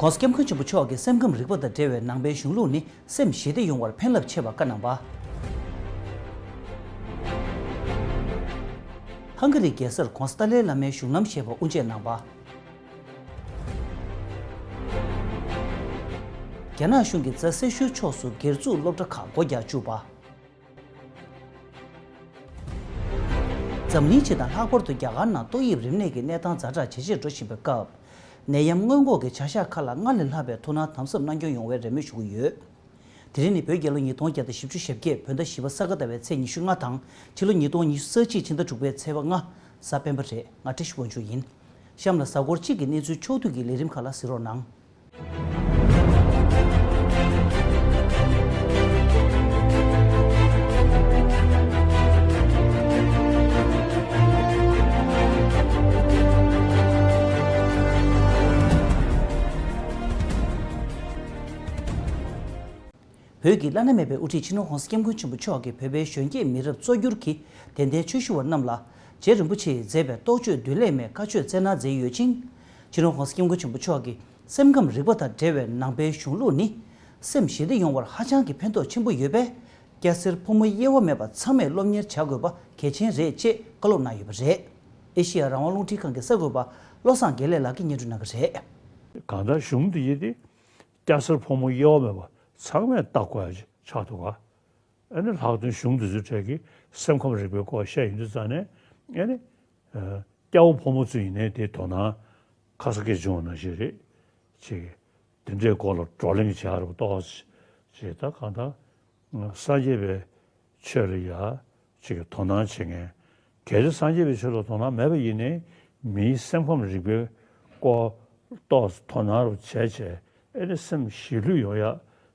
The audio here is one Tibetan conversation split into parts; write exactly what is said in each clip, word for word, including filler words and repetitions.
༸གོང་ས་༸སྐྱབས་མགོན་ཆེན་པོ་མཆོག་གིས་སེམས་ཁམས་རིག་པ་དང་འབྲེལ་བའི་ནང་པའི་གཞུང་ལུགས་ནི་སེམས་ཞི་བདེ་ཡོང་བར་ཕན་རླབས་ཆེ་བ་བཀའ་གནང་བ། ཧང་ག་རིའི་རྒྱལ་སར་༸གོང་ས་ཏཱ་ལའི་བླ་མའི་གཞུང་ལམ་ཞེས་པ་དབུ་འབྱེད་གནང་བ། རྒྱ་ནག་གཞུང་གིས་རྫ་སེར་ཤུལ་ཕྱོགས་སུ་སྒེར་བཙུགས་སློབ་གྲྭ་ཁག་སྒོ་རྒྱག་བཅུག་པ། འཛམ་གླིང་སྤྱི་དང་ལྷག་པར་དུ་རྒྱ་གར་ནང་ཏོག་དབྱིབས་རིམས་ནད་ཀྱི་གནས་སྟངས་ཛ་དྲག་ཇེ་ཆེར་འགྲོ་བཞིན་པའི་སྐབས། ནད་ཡམས་སྔོན་འགོག་གི་བྱ་གཞག་ཁག་ལ་སྔར་ལས་ལྷག་པའི་ཐུགས་སྣང་དམ་ཟབ་གནང་སྐྱོང་ཡོང་བའི་རེ་སྨོན་ཞུ་གི་ཡོད། དེ་རིང་ནི་བོད་རྒྱལ་ལོ་ཉིས་སྟོང་བརྒྱ་དང་བཞི་བཅུ་ཞེ་བརྒྱད་བོད་ཟླ་བཞི་པ་ས་ག་ཟླ་བའི་ཚེས་ཉི་ཤུ་ལྔ་དང་ཕྱི་ལོ་ཉིས་སྟོང་ཉི་ཤུ་རྩ་གཅིག་ཕྱི་ཟླ་དྲུག་པའི་ཚེས་པ་ལྔ་གཟའ་སྤེན་པ་རེད། ང་བཀྲ་ཤིས་དབང་ཕྱུག་ཡིན། གཤམ་ལ་གཟའ་འཁོར་གཅིག་གི་གནས་ཚུལ་ཕྱོགས་བསྡུས་ཀྱི་ལས་རིམ་ཁག་ལ་གཟིགས་རོགས་གནང་། བོད་ཀྱི་བླ་ན་མེད་པའི་དབུ་ཁྲིད་སྤྱི་ནོར་༸གོང་ས་༸སྐྱབས་མགོན་ཆེན་པོ་མཆོག་གིས་བོད་པའི་གཞོན་སྐྱེས་མི་རབས་གཙོ་གྱུར་གྱི་དད་ལྡན་ཆོས་ཞུ་བ་རྣམས་ལ་རྗེ་རིན་པོ་ཆེས་མཛད་པའི་རྟོགས་བརྗོད་མདུན་ལེགས་མའི་བཀའ་ཆོས་སྩལ་གནང་མཛད་ཡོད་ཅིང་། སྤྱི་ནོར་༸གོང་ས་༸སྐྱབས་མགོན་ཆེན་པོ་མཆོག་གིས་སེམས་ཁམས་རིག་པ་དང་འབྲེལ་བའི་ནང་པའི་གཞུང་ལུགས་ནི་སེམས་ཞི་བདེ་ཡོང་བར་ཧ་ཅང་གི་ཕན་ཐོགས་ཆེན་པོ་ཡོད་པས། སྐྱ་སེར་ཕོ་མོ་དབྱེ་བ་མེད་པར་ཚང་མས་སློབ་གཉེར་བྱ་དགོས་པ་གལ་ཆེན་རེད་ཅེས་བཀའ་སློབ་གནང་ཡོད་པ་རེད། ཨེ་ཤེ་ཡ་རང་དབང་རླུང་འཕྲིན་ཁང་གི་གསར་འགོད་པ་བློ་བཟང་དགེ་ལེགས་ལགས་ཀྱིས་སྙན་སྒྲོན་གནང་གི་རེད། གང་ལྟར་གཞུང་འདི་ཡིན་ཏེ། སྐྱ་སེར་ཕོ་མོ་དབྱེ་བ་མེད་པར་ཚང་མས་བལྟ་དགོས་ཡ་ཅིག་ཆགས་འདུག་ག་ཨ་ནི་ལྷག་དོན་གཞུང་འདི་ཚོའི་གྲས་ཀྱིས་སེམས་ཁམས་རིག་པའི་སྐོར་བཤད་ཡོང་དུས་ཙང་ནས་ཨ་ནི། སྐྱ་བོ་ཕོ་མོ་ཚོ་ཡིན་ནའི་དེ་དོ་སྣང་ཁ་ས་སྐད་བྱུང་བ་ནང་བཞིན་རེད། ཅིག་དེ་འདྲའི་སྐོར་ལ་བགྲོ་གླེང་བྱེད་ཡ་རུ་གཏོགས་ཅིག་ད་གང་ལྟར། སངས་རྒྱས་པའི་ཆོས་ལ་ཡ་ཅིག་དོ་སྣང་བྱེད་མཁན། གལ་ཏེ་སངས་རྒྱས་པའི་ཆོས་ལ་དོ་སྣང་མེད་པ་ཡིན་ནའི་མིའི་སེམས་ཁམས་རིག་པའི་སྐོར་ཏོག་ཙམ་དོ་སྣང་རུ་བྱས་བྱས་ཨེ་ནི་སེམས་ཞི་ལྷོད་ཡོང་ཡ་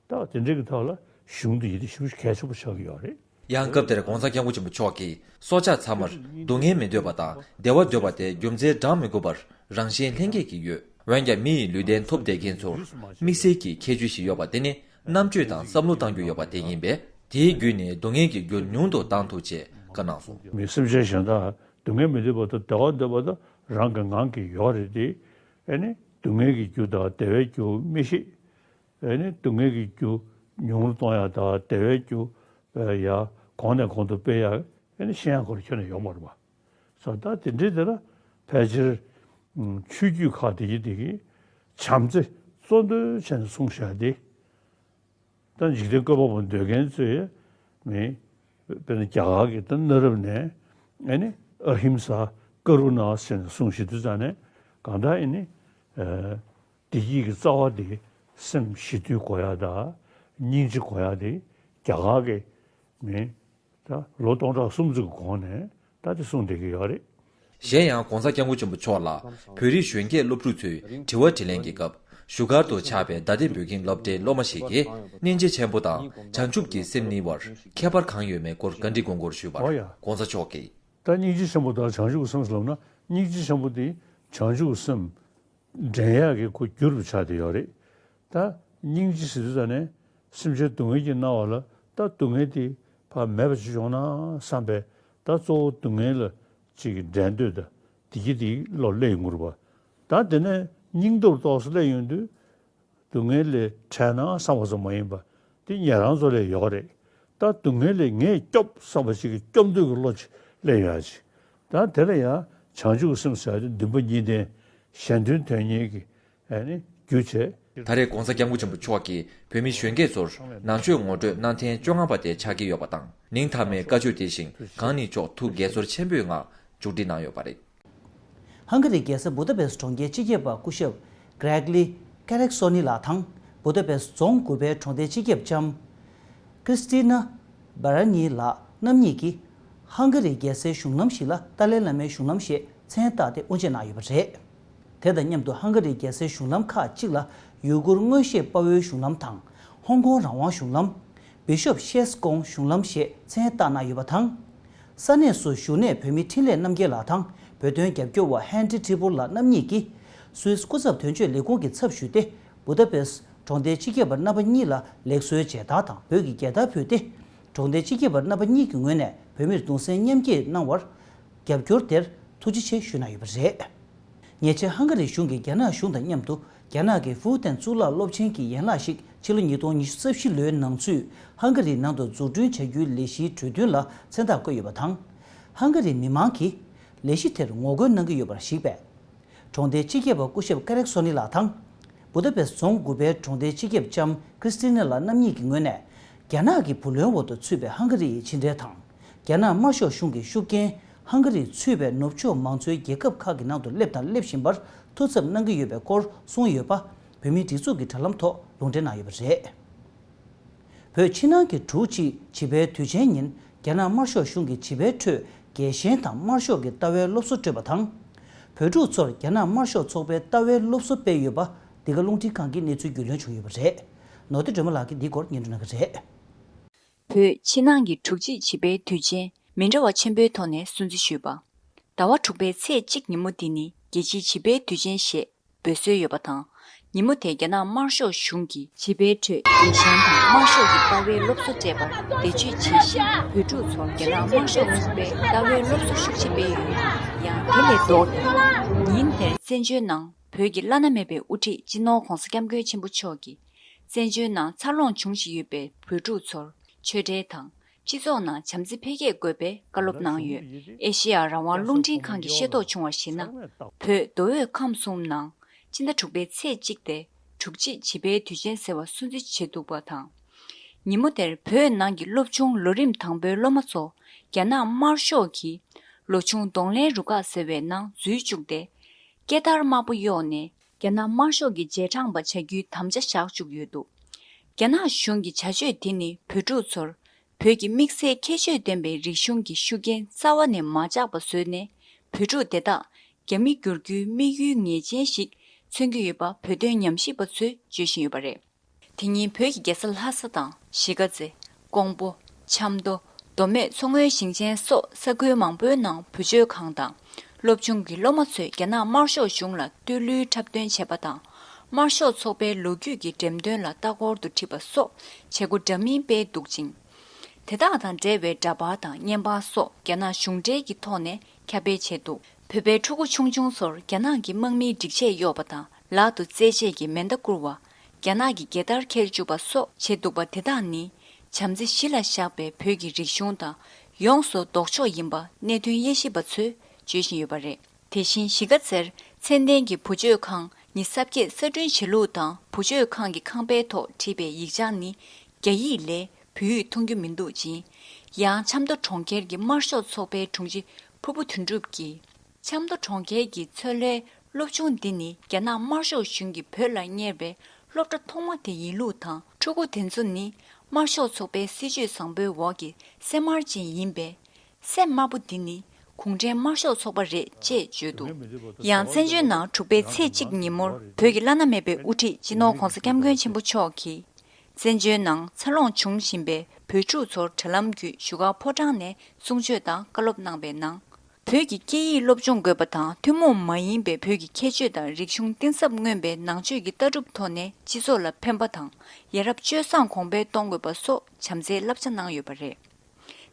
ད་དེ་འདྲའི་གི་ཐོག་ལ་གཞུང་འདི་ཡིན་ཏེ་ཞེ་པོ་གལ་ཆེན་པོ་ཆགས་ཀྱི་ཡོད་རེད། ཡང་སྐབས་དེར་༸གོང་ས་༸སྐྱབས་མགོན་ཆེན་པོ་མཆོག་གིས་སྲོག་ཆགས་ཚང་མར་སྡུག་བསྔལ་མི་འདོད་པ་དང་བདེ་བ་འདོད་པ་དེ་རྒྱུ་མཚན་བགྲང་མི་དགོས་པར་རང་གཞན་ལྷན་སྐྱེས་ཀྱི་ཡོད། འོན་ཀྱང་མི་ཡི་ལུས་རྟེན་ཐོབ་བསྡད་མཁན་ཚོར་དམིགས་བསལ་གྱི་ཁྱད་ཆོས་ཤིག་ཡོད་པ་དེ་ནི་རྣམ་དཔྱོད་དང་བསམ་བློ་གཏང་རྒྱུ་ཡོད་པ་དེ་ཡིན་པས། དེའི་བརྒྱུད་ནས་སྡུག་བསྔལ་གྱི་རྒྱུ་ཉུང་དུ་གཏང་ཐུབ་ཅེས་བཀའ་གནང་སོང་། མི་སེམས་ཅན་གཞན་དག་སྡུག་བསྔལ་མི་འདོད་པ་དང་བདེ་བ་འདོད་པ་དང་རང་གི་ངང་གིས་ཡོད་རེད་དེ། ཨེ་ནི་སྡུག་བསྔལ་གྱི་རྒྱུ་དང་བདེ་བའི་རྒྱུ་མི་ཤེས། ཨེ་ནི་སྡུག་བསྔལ་གྱི་རྒྱུ་ཉུང་རུ་གཏོང་ཡག་དང་བདེ་བའི་རྒྱུ་ཡ་གོང་ནས་གོང་དུ་སྤེལ་ཡག་ཨེ་ནི་ཤེས་ཡག་སྐོར་ཁྱོན་ནས་ཡོད་མ་རེད་པ། སོ་ད་དེ་འདྲའི་དེ་ལ་ཕལ་ཆེར་ཆོས་བརྒྱུད་ཁག་དེ་གྱི་དེ་གི་བྱམས་བརྩེ་གཙོ་འདོན་བྱས་ནས་གསུངས་བཞག་དེ། ད་འཇིག་རྟེན་བཀོད་པ་པོ་འདོད་མཁན་ཚོས་མི་དཔེར་ན་རྒྱ་གར་གྱི་ད་གནའ་རབས་ནས་ཨེ་ནི་ཨ་ཧིམ་ས་ཀ་རུ་ན་ཟེར་ནས་གསུངས་བཞག་དུས་ཙང་ནས་གང་ལྟར་ཨེ་ནི། བདེ་སྐྱིད་ཀྱི་རྩ་བ་དེ་སེམས་ཞི་དུལ་དགོས་ཡ་དང་སྙིང་རྗེ་དགོས་ཡ་དེ་རྒྱ་གར་གྱི་མི་ད་ལོ་སྟོང་ཕྲག་གསུམ་ཙམ་གྱི་གོང་ནས་ད་དེ་གསུངས་བསྡད་ཀྱི་ཡོད་རེད། གཞན་ཡང་༸གོང་ས་༸སྐྱབས་མགོན་ཆེན་པོ་མཆོག་ལ་བོད་རིགས་གཞོན་སྐྱེས་སློབ་ཕྲུག་ཚོའི་དྲི་བ་དྲིས་ལན་གྱི་སྐབས་བཞུགས་སྒར་དུ་ཆགས་པའི་རྡ་སྟེང་བོད་ཁྱིམ་སློབ་གྲྭའི་སློབ་མ་ཞིག་གིས་སྙིང་རྗེ་ཆེན་པོ་དང་བྱང་ཆུབ་ཀྱི་སེམས་གཉིས་བར་ཁྱད་པར་གང་ཡོད་མེད་སྐོར་བཀའ་འདྲི་དགོངས་སྐོར་ཞུས་པར་ཨོ་ཡ། ༸གོང་ས་མཆོག་གིས། ད་སྙིང་རྗེ་ཆེན་པོ་དང་བྱང་ཆུབ་ཀྱི་སེམས་ལབ་ན་སྙིང་རྗེ་ཆེན་པོ་དེ་བྱང་ཆུབ་ཀྱི་སེམས་འདྲེན་ཡག་གི་ཁོ་རྒྱུ་རུ་ཆགས་བསྡད་ཡོད་རེད། ད་སྙིང་རྗེ་ཟེར་དུས་ཙ་ནས་སེམས་ཅན་སྡུག་བསྔལ་གྱིས་མནར་བ་ལ་ད་སྡུག་བསྔལ་དེ་ཕར་མེད་པ་ཅིག་བྱུང་ན་བསམ་པས་ད་གཙོ་བོ་སྡུག་བསྔལ་ལ་ཅིག་འདྲེན་འདོད་དང་དེ་གྱིས་དེ་བློ་སླེབས་ཡོང་གི་རེད་པ། ད་དེ་ནས་སྙིང་སྟོབས་ཏོག་ཙམ་སླེབས་ཡོང་དུས། སྡུག་བསྔལ་ལས་བྲལ་ན་བསམ་པ་ཙམ་མ་ཡིན་པ་དེ་ཉན་རང་ཚོ་ལ་ཡོད་རེད། ད་སྡུག་བསྔལ་ལས་ངས་སྐྱོབ་བསམ་པ་ཞིག་གི་སྐྱོབ་འདོད་ཀྱི་བློ་ཅིག་སླེབས་ཡོད་ཅིག་ད་དེ་ལ་ཡང་བྱང་ཆུབ་ཀྱི་སེམས་ཟེར་ཡ་དེ་འདུན་པ་གཉིས་ལྡན་གཞན་དོན་དོན་གཉེར་གྱི་ཨ་ནི་རྒྱུ་བྱས། ད་རེས་༸གོང་ས་༸སྐྱབས་མགོན་ཆེན་པོ་མཆོག་གིས་བོད་མི་གཞོན་སྐྱེས་ཚོར་ནང་ཆོས་ངོ་སྤྲོད་གནང་ཐེངས་བཅོ་ལྔ་པ་དེ་ཆགས་ཀྱི་ཡོད་པ་དང་། ནིང་མཐའ་མའི་བཀའ་ཆོས་དེ་བཞིན་གང་ནི་མཆོག་ཐུགས་དགྱེས་ཚོར་ཆེན་པོའི་ངང་མཇུག་སྒྲིལ་གནང་ཡོད་པ་རེད། ཧང་ག་རིའི་རྒྱལ་ས་བུ་ད་པེ་སི་གྲོང་ཁྱེར་སྤྱི་ཁྱབ་པ་སྐུ་ཞབས་Gregory Caraxoni ལགས་དང་བུ་ད་པེ་སི་རྫོང་དགུ་པའི་གྲོང་སྡེ་སྤྱི་ཁྱབ་ལྕམ་Cristina Barani ལགས་རྣམ་གཉིས་ཀྱིས་ཧང་ག་རིའི་རྒྱལ་སའི་གཞུང་ལམ་ཞིག་ལ་ཏཱ་ལའི་བླ་མའི་གཞུང་ལམ་ཞེས་མཚན་བཏགས་ཏེ་དབུ་འབྱེད་གནང་ཡོད་པ་རེད། དེ་དང་མཉམ་དུ་ཧང་ག་རིའི་རྒྱལ་སའི་གཞུང་ལམ་ཁག་ཅིག་ལ་ཡུ་གུར་མངོན་ཤེས་དཔའ་བོའི་གཞུང་ལམ་དང་ཧོང་ཀོང་རང་དབང་གཞུང་ལམ། བི་ཤོབ་ཤེས་ཀོང་གཞུང་ལམ་ཞེས་མཚན་བཏགས་གནང་ཡོད་པ་དང་། ས་གནས་སུ་བཞུགས་གནས་བོད་མི་འཕྲིན་ལས་རྣམ་རྒྱལ་ལགས་དང་བོད་དོན་རྒྱབ་སྐྱོར་བ་ཧན་ཏི་ཁྲི་པུར་ལགས་རྣམ་གཉིས་ཀྱིས་སུད་སི་སྐུ་ཚབ་དོན་གཅོད་ལས་ཁུངས་ཀྱི་ཚབ་ཞུས་ཏེ་བུ་ད་པེ་སི་གྲོང་སྡེའི་སྤྱི་ཁྱབ་པ་རྣམ་པ་གཉིས་ལ་ལེགས་གསོའི་མཇལ་དར་དང་བོད་ཀྱི་རྒྱལ་དར་ཕུལ་ཏེ་གྲོང་སྡེའི་སྤྱི་ཁྱབ་པ་རྣམ་པ་གཉིས་ཀྱི་ངོས་ནས་བོད་མིར་གདུང་སེམས་མཉམ་སྐྱེད་གནང་བར་རྒྱབ་སྐྱོར་དེར་ཐུགས་རྗེ་ཆེ་ཞུས་གནང་ཡོད་པ་རེད། ཉེ་ཆར་ཧང་ག་རི་གཞུང་གིས་རྒྱ་ནག་གཞུང་དང་མཉམ་དུ་ རྒྱ་ནག་གི་ཧྥུའུ་ཏན་གཙུག་ལག་སློབ་ཆེན་གྱི་ཡན་ལག་ཞིག་ཕྱི་ལོ་ཉིས་སྟོང་ཉི་ཤུ་རྩ་བཞི་ལོའི་ནང་ཚུད་ཧང་ག་རིའི་ནང་དུ་འཛུགས་སྐྲུན་བྱ་རྒྱུའི་ལས་གཞིའི་གྲོས་མཐུན་ལ་མཚན་རྟགས་བཀོད་ཡོད་པ་དང་། ཧང་ག་རིའི་མི་མང་གིས་ལས་གཞི་དེར་ངོ་རྒོལ་གནང་གི་ཡོད་པར་གཞིགས་པས། གྲོང་སྡེའི་སྤྱི་ཁྱབ་པ་སྐུ་ཞབས་ཀ་རེག་སོ་ནི་ལགས་དང་། བུ་ད་པེ་སི་རྫོང་དགུ་པའི་གྲོང་སྡེའི་སྤྱི་ཁྱབ་ལྕམ་ཁྲི་སི་ཏི་ན་ལགས་རྣམ་གཉིས་ཀྱི་ངོས་ནས། རྒྱ་ནག་གི་བུ་ལོན་འོག་ཏུ་ཚུད་པའི་ཧང་ག་རི་ཡི་ཕྱི་འབྲེལ་དང་། རྒྱ་ནག་དམར་ཤོག་གཞུང་གི་ཤུགས་རྐྱེན། ཧང་ག་རིར་ཚུད་པའི་ནུབ་ཕྱོགས་མང་གཙོའི་རྒྱལ་ཁབ་ཁག་གི་ནང་དུ་སླེབས་དང་སླེབས་བཞིན་པར་ཐུགས་འཚབ་གནང་གི་ཡོད་པའི་སྐོར་གསུངས་ཡོད་པ། བོད་མིའི་སྒྲིག་འཛུགས་ཀྱི་དྲ་ལམ་ཐོག་ལུང་འདྲེན་གནང་ཡོད་པ་རེད། བོད་ཕྱི་ནང་གི་དྲུག་གཅིག་བྱིས་པའི་དུས་ཆེན་ཉིན། རྒྱ་ནག་དམར་ཤོག་གཞུང་གིས་བྱིས་པའི་ཁྲོད་རྒྱལ་ཞེན་དང་དམར་ཤོག་གི་ལྟ་བའི་སློབ་གསོ་སྤྲོད་པ་དང་། བོད་ཕྲུག་ཚོར་རྒྱ་ནག་དམར་ཤོག་ཚོགས་པའི་ལྟ་བའི་སློབ་གསོ་སྤེལ་ཡོད་པ། འདི་ག་རླུང་འཕྲིན་ཁང་གིས་གནས་ཚུལ་རྒྱུས་ལོན་བྱུང་ཡོད་པ་རེད། ནོར་བདེ་སྒྲོལ་མ་ལགས་ཀྱིས་འདིའི་སྐོར་སྙན་སྒྲོན་གནང་གི་རེད། བོད་ཕྱི་ནང་གི་དྲུག་གཅིག་བྱིས་པའི་དུས་ཆེན་མི་འདྲ་བ་ཆེན་པོའི་ཐོག་ནས་སྲུང་བརྩི་ཞུས་པ། ཟླ་བ་དྲུག་པའི་ཚེས་གཅིག་ཉིན་མོ་འདི་ནི་རྒྱལ་སྤྱིའི་བྱིས་པའི་དུས་ཆེན་ཞེས་འབོད་སྲོལ་ཡོད་པ་དང་། ཉིན་མོ་དེ་རྒྱ་ནག་དམར་ཤོག་གཞུང་གིས་བྱིས་པའི་ཁྲོད་རྒྱལ་ཞེན་དང་དམར་ཤོག་གི་ལྟ་བའི་སློབ་གསོ་སྤྲད་པར་འདས་མཆོད་བྱེད་བཞིན། བོད་ཕྲུག་ཚོར་རྒྱ་ནག་དམར་ཤོག་ཚོགས་པའི་ལྟ་བའི་སློབ་གསོ་ཤུགས་ཆེ་སྤེལ་ཡོད། ཡང་དེ་ལས་ལྡོག་སྟེ། ཉིན་དེར་བཙན་བྱོལ་ནང་བོད་ཀྱི་བླ་ན་མེད་པའི་དབུ་ཁྲིད་སྤྱི་ནོར་༧གོང་ས་༧སྐྱབས་མགོན་ཆེན་པོ་མཆོག་གིས། བཙན་བྱོལ་ནང་འཚར་ལོངས་བྱུང་བཞིན་ཡོད་པའི་བོད་ཕྲུག་ཚོར་ཆོས་འབྲེལ་དང་། སྤྱི་ཚོགས་ནང་བྱམས་བརྩེ་འཕེལ་རྒྱས་དགོས་པའི་བཀའ་སློབ་གནང་ཡོད། ཨེ་ཤེ་ཡ་རང་དབང་རླུང་འཕྲིན་ཁང་གིས་ཤེས་རྟོགས་བྱུང་བར་གཞིགས་ན། བོད་མདོ་དབུས་ཁམས་གསུམ་ནང་སྤྱི་ཟླ་དྲུག་པའི་ཚེས་གཅིག་སྟེ། དྲུག་གཅིག་བྱིས་པའི་དུས་ཆེན་ཟེར་བ་སྲུང་བརྩི་བྱེད་འདུག་པ་དང་། ཉིན་མོ་དེར་བོད་ནང་གི་སློབ་ཆུང་ལོ་རིམ་དང་པོའི་སློབ་མ་ཚོ་རྒྱ་ནག་དམར་ཤོག་གིས་ལོ་ཆུང་གདོང་ལེན་རུ་ཁག་ཟེར་བའི་ནང་འཛུལ་བཅུག་སྟེ། སྐེ་དར་དམར་པོ་གཡོགས་ནས། རྒྱ་ནག་དམར་ཤོག་གི་རྗེས་འབྲང་པ་བྱ་རྒྱུའི་དམ་བཅའ་བཞག་བཅུག་ཡོད་འདུག་རྒྱ་ནག་གཞུང་གི་བྱ་སྤྱོད་དེ་ནི་བོད་ཕྲུག་ཚོར་བོད་ཀྱི་དམིགས་བསལ་ཁྱད་ཆོས་ལྡན་པའི་རིག་གཞུང་གི་ཤུགས་རྐྱེན་རྩ་བ་ནས་མ་ཆགས་པ་བཟོས་ནས། བོད་ཕྲུག་དེ་དག་རྒྱ་མི་བསྒྱུར་རྒྱུའི་དམིགས་ཡུལ་ངེས་ཅན་ཞིག་མཚོན་གྱི་ཡོད་པ་བོད་དོན་ཉམས་ཞིབ་པ་ཚོས་བརྗོད་བཞིན་ཡོད་པ་རེད། དེ་ཉིན་བོད་ཀྱི་རྒྱལ་ས་ལྷ་ས་དང་གཞིས་ཀ་རྩེ། ཀོང་པོ། ཆབ་མདོ། མདོ་སྨད། མཚོ་སྔོན་ཞིང་ཆེན་སོགས་ས་ཁུལ་མང་པོའི་ནང་བུ་བཅོལ་ཁང་དང་། སློབ་ཆུང་གི་སློབ་མ་ཚོས་རྒྱ་ནག་དམར་ཤོག་གཞུང་ལ་བསྟོད་གླུའི་འཁྲབ་སྟོན་བྱས་པ་དང་། དམར་ཤོག་ཚོགས་པའི་ལོ་རྒྱུས་ཀྱི་འགྲེམས་སྟོན་ལ་ལྟ་སྐོར་དུ་ཁྲིད་པ་སོགས་བྱེད་སྒོ་འདྲ་མིན་སྤེལ་འདུག་ཅིང་། དེ་དག་དང་འབྲེལ་བའི་འདྲ་པར་དང་བརྙན་པར་སོགས་རྒྱ་ནག་གཞུང་འབྲེལ་གྱི་ཐོག་ནས་ཁྱབ་སྤེལ་བྱས་འདུག་བོད་པའི་ཕྲུ་གུ་ཆུང་ཆུང་ཚོར་རྒྱ་ནག་གི་དམག་མིའི་སྒྲིག་ཆས་གཡོགས་པ་དང་། ལག་ཏུ་རྩེད་ཆས་ཀྱི་མེ་མདའ་བསྐུར་བ། རྒྱ་ནག་གི་རྒྱལ་དར་འཁྱེར་བཅུག་པ་སོགས་བྱས་འདུག་པ་དེ་དག་ནི། བྱམས་བརྩེ་གཞི་ལ་བཞག་པའི་བོད་ཀྱི་རིག་གཞུང་དང་ཡོངས་སུ་ལྡོག་ཕྱོགས་ཡིན་པ་གནད་དོན་དབྱེ་ཞིབ་པ་ཚོས་བརྗོད་བཞིན་ཡོད་པ་རེད། དེ་བཞིན་གཞིས་ཀ་རྩེར་ཚད་ལྡན་གྱི་བུ་བཅོལ་ཁང་ཉི་ཤུ་རྩ་བརྒྱད་གསར་སྐྲུན་བྱེད་ལུགས་དང་། བུ་བཅོལ་ཁང་གི་ཁང་པའི་ཐོག་བྲིས་པའི་ཡིག་ཆ་ནི་རྒྱ་ཡིག་ལས་བོད་ཡིག་མཐོང་རྒྱུ་མི་འདུག་ཅིང་། ཡང་ཆབ་མདོ་གྲོང་ཁྱེར་གྱི་དམར་ཤོག་ཚོགས་པའི་དྲུང་ཆེ་ཕུར་བུ་དོན་གྲུབ་ཀྱིས། ཆབ་མདོ་གྲོང་ཁྱེར་གྱི་མཚོ་ལྷོའི་སློབ་ཆུང་འདི་ནི་རྒྱ་ནག་དམར་ཤོག་གཞུང་གིས་བོད་ལ་གཉེར་བའི་སློབ་གྲྭ་ཐོག་མ་དེ་ཡིན་ལུགས་དང་། ཕྲུ་གུ་དེ་ཚོ་ནི་དམར་ཤོག་ཚོགས་པའི་སྲིད་བྱུས་བཟང་པོའི་འོག་གི་སེམས་དམར་ཅན་ཡིན་པས། སེམས་དམར་པོ་འདི་ནི་གུང་ཁྲན་དམར་ཤོག་ཚོགས་པ་རེད་ཅེས་བརྗོད་འདུག་ཡང་བཙན་བྱོལ་ནང་དྲུག་པའི་ཚེས་གཅིག་ཉིན་མོར་བོད་ཀྱི་བླ་ན་མེད་པའི་དབུ་ཁྲིད་སྤྱི་ནོར་༧གོང་ས་༧སྐྱབས་མགོན་ཆེན་པོ་མཆོག་གིས། བཙན་བྱོལ་ནང་འཚར་ལོངས་བྱུང་བཞིན་པའི་བོད་ཕྲུག་ཚོར་དྲ་ལམ་བརྒྱུད་བཞུགས་སྒར་ཕོ་བྲང་ནས་གསུང་ཆོས་དང་བཀའ་སློབ་གནང་བའི་ནང་། བོད་ཀྱི་སྐད་ཡིག་སློབ་སྦྱོང་དགོས་པ་དང་། ཐུན་མོང་མ་ཡིན་པའི་བོད་ཀྱི་ཁྱད་ཆོས་དང་རིག་གཞུང་གཏིང་ཟབ་མངོན་པའི་ནང་ཆོས་ཀྱི་ལྟ་གྲུབ་ཐོག་ནས་སྤྱི་ཚོགས་ལ་ཕན་པ་དང་། ཡ་རབས་སྤྱོད་བཟང་གོང་འཕེལ་གཏོང་དགོས་པ་སོགས་བྱམས་བརྩེའི་བསླབ་བྱ་གནང་ཡོད་པ་རེད།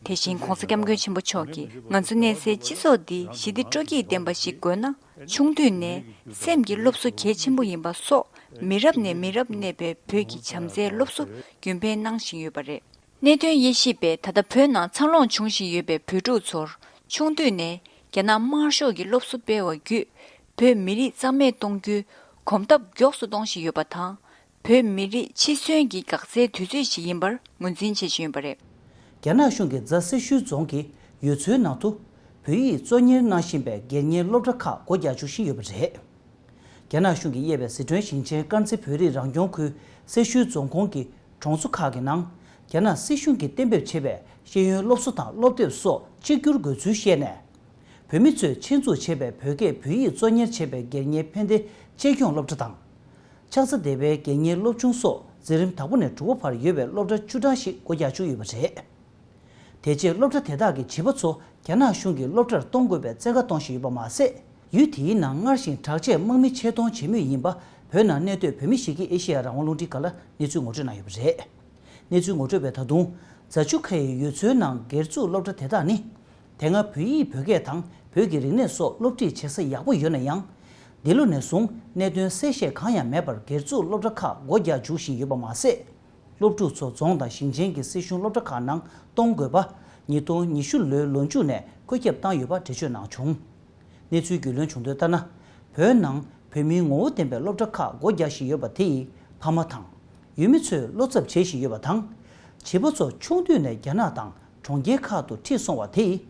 དེ་བཞིན་༧གོང་ས་༧སྐྱབས་མགོན་ཆེན་པོ་མཆོག་གིས། ང་ཚོ་གནས་སའི་སྤྱི་ཚོགས་འདི་ཞི་བདེ་སྤྲོ་སྐྱིད་ལྡན་པ་ཞིག་དགོས་ན། ཆུང་དུས་ནས་སེམས་ཀྱི་སློབ་གསོ་གལ་ཆེན་པོ་ཡིན་པ་སོགས། མི་རབས་ནས་མི་རབས་གནས་པའི་བོད་ཀྱི་བྱམས་བརྩེའི་སློབ་གསོ་རྒྱུན་སྤེལ་གནང་བཞིན་ཡོད་པ་རེད། གནད་དོན་དབྱེ་ཞིབ་པས། ད་ལྟ་བོད་ནང་འཚར་ལོངས་བྱུང་བཞིན་ཡོད་པའི་བོད་ཕྲུག་ཚོར་ཆུང་དུས་ནས་རྒྱ་ནག་དམར་ཤོག་གི་སློབ་གསོ་སྤེལ་བ་བརྒྱུད། བོད་མི་རིགས་རྩ་མེད་གཏོང་རྒྱུའི་གོམ་སྟབས་མགྱོགས་སུ་གཏོང་བཞིན་ཡོད་པ་དང་། བོད་མི་རིགས་འཆི་གསོན་གྱི་འགག་རྩའི་དུས་ཚོད་ཞིག་ཡིན་པར་ངོས་འཛིན་བྱེད་བཞིན་ཡོད་པ་རེད། རྒྱ་ནག་གཞུང་གིས་རྫ་སེར་ཤུལ་རྫོང་གི་ཡུལ་ཚོའི་ནང་དུ་བོད་ཡིག་གཙོ་གཉེར་གནང་བཞིན་པའི་སྒེར་གཉེར་སློབ་གྲྭ་ཁག་སྒོ་རྒྱག་འཇུག་བཞིན་ཡོད་པ་རེད། རྒྱ་ནག་གཞུང་གིས་དབྱེ་བའི་ཟི་ཁྲོན་ཞིང་ཆེན་དཀར་མཛེས་བོད་རིགས་རང་སྐྱོང་ཁུལ་སེར་ཤུལ་རྫོང་ཁོངས་ཀྱི་གྲོང་ཚོ་ཁག་གི་ནང་། རྒྱ་ནག་སྲིད་གཞུང་གིས་གཏན་འབེབས་བྱས་པའི་ཤེས་ཡོན་སློབ་གསོ་དང་སློབ་དེབ་སོགས་གཅིག་གྱུར་དགོས་ཚུལ་བཤད་ནས། བོད་མི་ཚོས་ཆེད་འཛུགས་བྱས་པའི་བོད་སྐད་བོད་ཡིག་གཙོ་གཉེར་བྱས་པའི་སྒེར་གཉེར་ཕན་བདེ་གཅེས་སྐྱོང་སློབ་གྲྭ་དང་། ཕྱག་འཚལ་སྡེ་པའི་སྒེར་གཉེར་སློབ་ཆུང་སོགས་འཛིན་རིམ་དང་པོ་ནས་དྲུག་པ་བར་ཡོད་པའི་སློབ་གྲྭ་བཅུ་གྲངས་ཤིག་སྒོ་རྒྱག་བཅུག་ཡོད་པ་རེད། དེ་རྗེས་སློབ་གྲྭ་དེ་དག་གི་བྱིས་པ་ཚོ་རྒྱ་ནག་གཞུང་གིས་སློབ་གྲྭར་གཏོང་དགོས་པའི་བཙན་བཀའ་གཏོང་བཞིན་ཡོད་པ་མ་ཟད། ཡུལ་དེའི་ནང་སྔར་བཞིན་དྲག་ཆས་དམག་མི་ཆེད་གཏོང་བྱེད་མུས་ཡིན་པ། བོད་ནང་གནས་སྡོད་བོད་མི་ཞིག་གིས་ཨེ་ཤེ་ཡ་རང་དབང་རླུང་འཕྲིན་ཁང་ལ་གནས་ཚུལ་ངོ་སྤྲོད་གནང་ཡོད་པ་རེད། གནས་ཚུལ་ངོ་སྤྲོད་པས་ད་དུང་། རྫ་ཆུ་ཁ་ཡི་ཡུལ་ཚོའི་ནང་སྒེར་བཙུགས་སློབ་གྲྭ་དེ་དག་ནི། དེ་སྔ་བོད་ཡིག་བོད་སྐད་དང་བོད་ཀྱི་རིག་གནས་སོགས་སློབ་ཁྲིད་བྱེད་ས་ཡག་པོ་ཡོད་ན་ཡང་། འདི་ལོ་ནས་བཟུང་གནད་དོན་གསལ་བཤད་གང་ཡང་མེད་པར་སྒེར་བཙུགས་སློབ་གྲྭ་ཁག་སྒོ་རྒྱག་འཇུག་བཞིན་ཡོད་པ་མ་ཟད། སློབ་ཕྲུག་ཚོ་རྫོང་དང་ཞིང་ཆེན་གྱི་སྲིད་གཞུང་སློབ་གྲྭ་ཁག་ནང་གཏོང་དགོས་པ། ཉིས་སྟོང་ཉི་ཤུ་ལོའི་ལོ་མཇུག་ནས་བཀོད་ཁྱབ་བཏང་ཡོད་པ་འགྲེལ་བརྗོད་གནང་བྱུང་། གནས་ཚུལ་རྒྱུས་ལོན་བྱུང་དོན་ལྟར་ན། བོད་ནང་བོད་མིའི་ངོ་བོ་ལྡན་པའི་སློབ་གྲྭ་ཁག་སྒོ་རྒྱག་བཞིན་ཡོད་པ་དེ་ཡིས་ཕ་མ་དང་། ཡུལ་མི་ཚོས་བློ་འཚབ་བྱེད་བཞིན་ཡོད་པ་དང་། བྱིས་པ་ཚོ་ཆུང་དུས་ནས་རྒྱ་ནག་དང་གྲོང་ཁྱེར་ཁག་ཏུ་ཁྲིད་སོང་བ་དེ་ཡིས།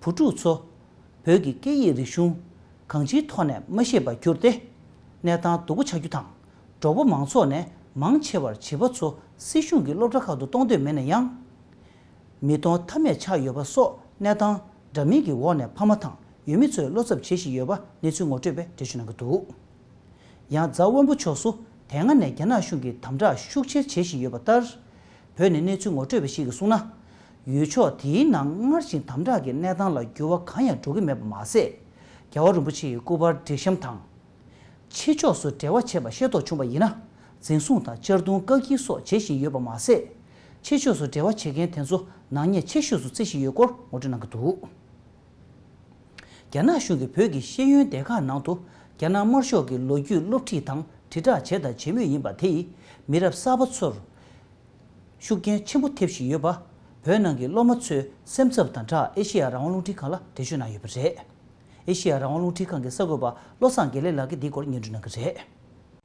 བུ་ཕྲུག་ཚོ་བོད་ཀྱི་སྐད་ཡིག་རིག་གཞུང་གང་ཅིའི་ཐོག་ནས་མ་ཤེས་པར་གྱུར་ཏེ། གནས་སྟངས་སྡུག་པོ་ཆགས་རྒྱུ་དང་། འབྲོག་པ་མང་ཚོགས་ནས་མང་ཆེ་བར་བྱིས་པ་ཚོ་སྲིད་གཞུང་གི་སློབ་གྲྭ་ཁག་ཏུ་གཏོང་འདོད་མེད་ན་ཡང་། མི་གཏོང་ཐབས་མེད་ཆགས་ཡོད་པ་སོགས་གནས་སྟངས་འདྲ་མིན་གྱི་འོག་ནས་ཕ་མ་དང་ཡུལ་མི་ཚོས་བློ་འཚབ་བྱེད་བཞིན་ཡོད་པ་གནས་ཚུལ་ངོ་སྤྲོད་པས་འགྲེལ་བརྗོད་གནང་གི་འདུག། ཡང་རྫ་དབོན་པོ་ཕྱོགས་སུ་དེ་སྔ་ནས་རྒྱ་ནག་གཞུང་གིས་དམ་དྲག་ཤུགས་ཆེ་བྱེད་བཞིན་ཡོད་པ་ལྟར། བོད་ནས་གནས་ཚུལ་ངོ་སྤྲོད་པ་ཞིག་གིས་གསུངས་ན། ཡུལ་ཕྱོགས་དེའི་ནང་སྔར་བཞིན་དམ་དྲག་གི་གནས་སྟངས་ལ་འགྱུར་བ་གང་ཡང་འགྲོ་གི་མེད་པ་མ་ཟད། རྒྱལ་བ་རིན་པོ་ཆེ་ཡི་སྐུ་པར་སྒྲིག་བཤམས་དང་། ཕྱི་ཕྱོགས་སུ་འབྲེལ་བ་བྱེད་པ་ཤེས་རྟོགས་བྱུང་བ་ཡིན་ན། འཛིན་བཟུང་དང་གཅར་རྡུང་བཀག་སྐྱིལ་སོགས་བྱེད་བཞིན་ཡོད་པ་མ་ཟད། ཕྱི་ཕྱོགས་སུ་འབྲེལ་བ་བྱེད་མཁན་དེ་ཚོ་ནག་ཉེས་ཆེ་ཤོས་སུ་བརྩི་བཞིན་ཡོད་སྐོར་ངོ་སྤྲོད་གནང་གི་འདུག། རྒྱ་ནག་གཞུང་གིས་བོད་ཀྱི་ཤེས་ཡོན་སྡེ་ཁག་ནང་དུ་རྒྱ་ནག་དམར་ཤོག་གི་ལོ་རྒྱུས་སློབ་ཁྲིད་དང་དྲིལ་བསྒྲགས་བྱས་དང་བྱེད་མུས་ཡིན་པ་དེ་ཡིས་མི་རབས་གསར་པ་ཚོར་ཤུགས་རྐྱེན་ཆེན་པོ་ཐེབས་བཞིན་ཡོད་པ། བོད་ནང་གི་སློབ་མ་ཚོའི་སེམས་འཚབ་དང་སྦྲགས་ཨེ་ཤེ་ཡ་རང་དབང་རླུང་འཕྲིན་ཁང་ལ་འགྲེལ་བརྗོད་གནང་ཡོད་པ་རེད། ཨེ་ཤེ་ཡ་རང་དབང་རླུང་འཕྲིན་ཁང་གི་གསར་འགོད་པ་བློ་བཟང་དགེ་ལེགས་ལགས་ཀྱིས་འདིའི་སྐོར་སྙན་སྒྲོན་གནང་གི་རེད།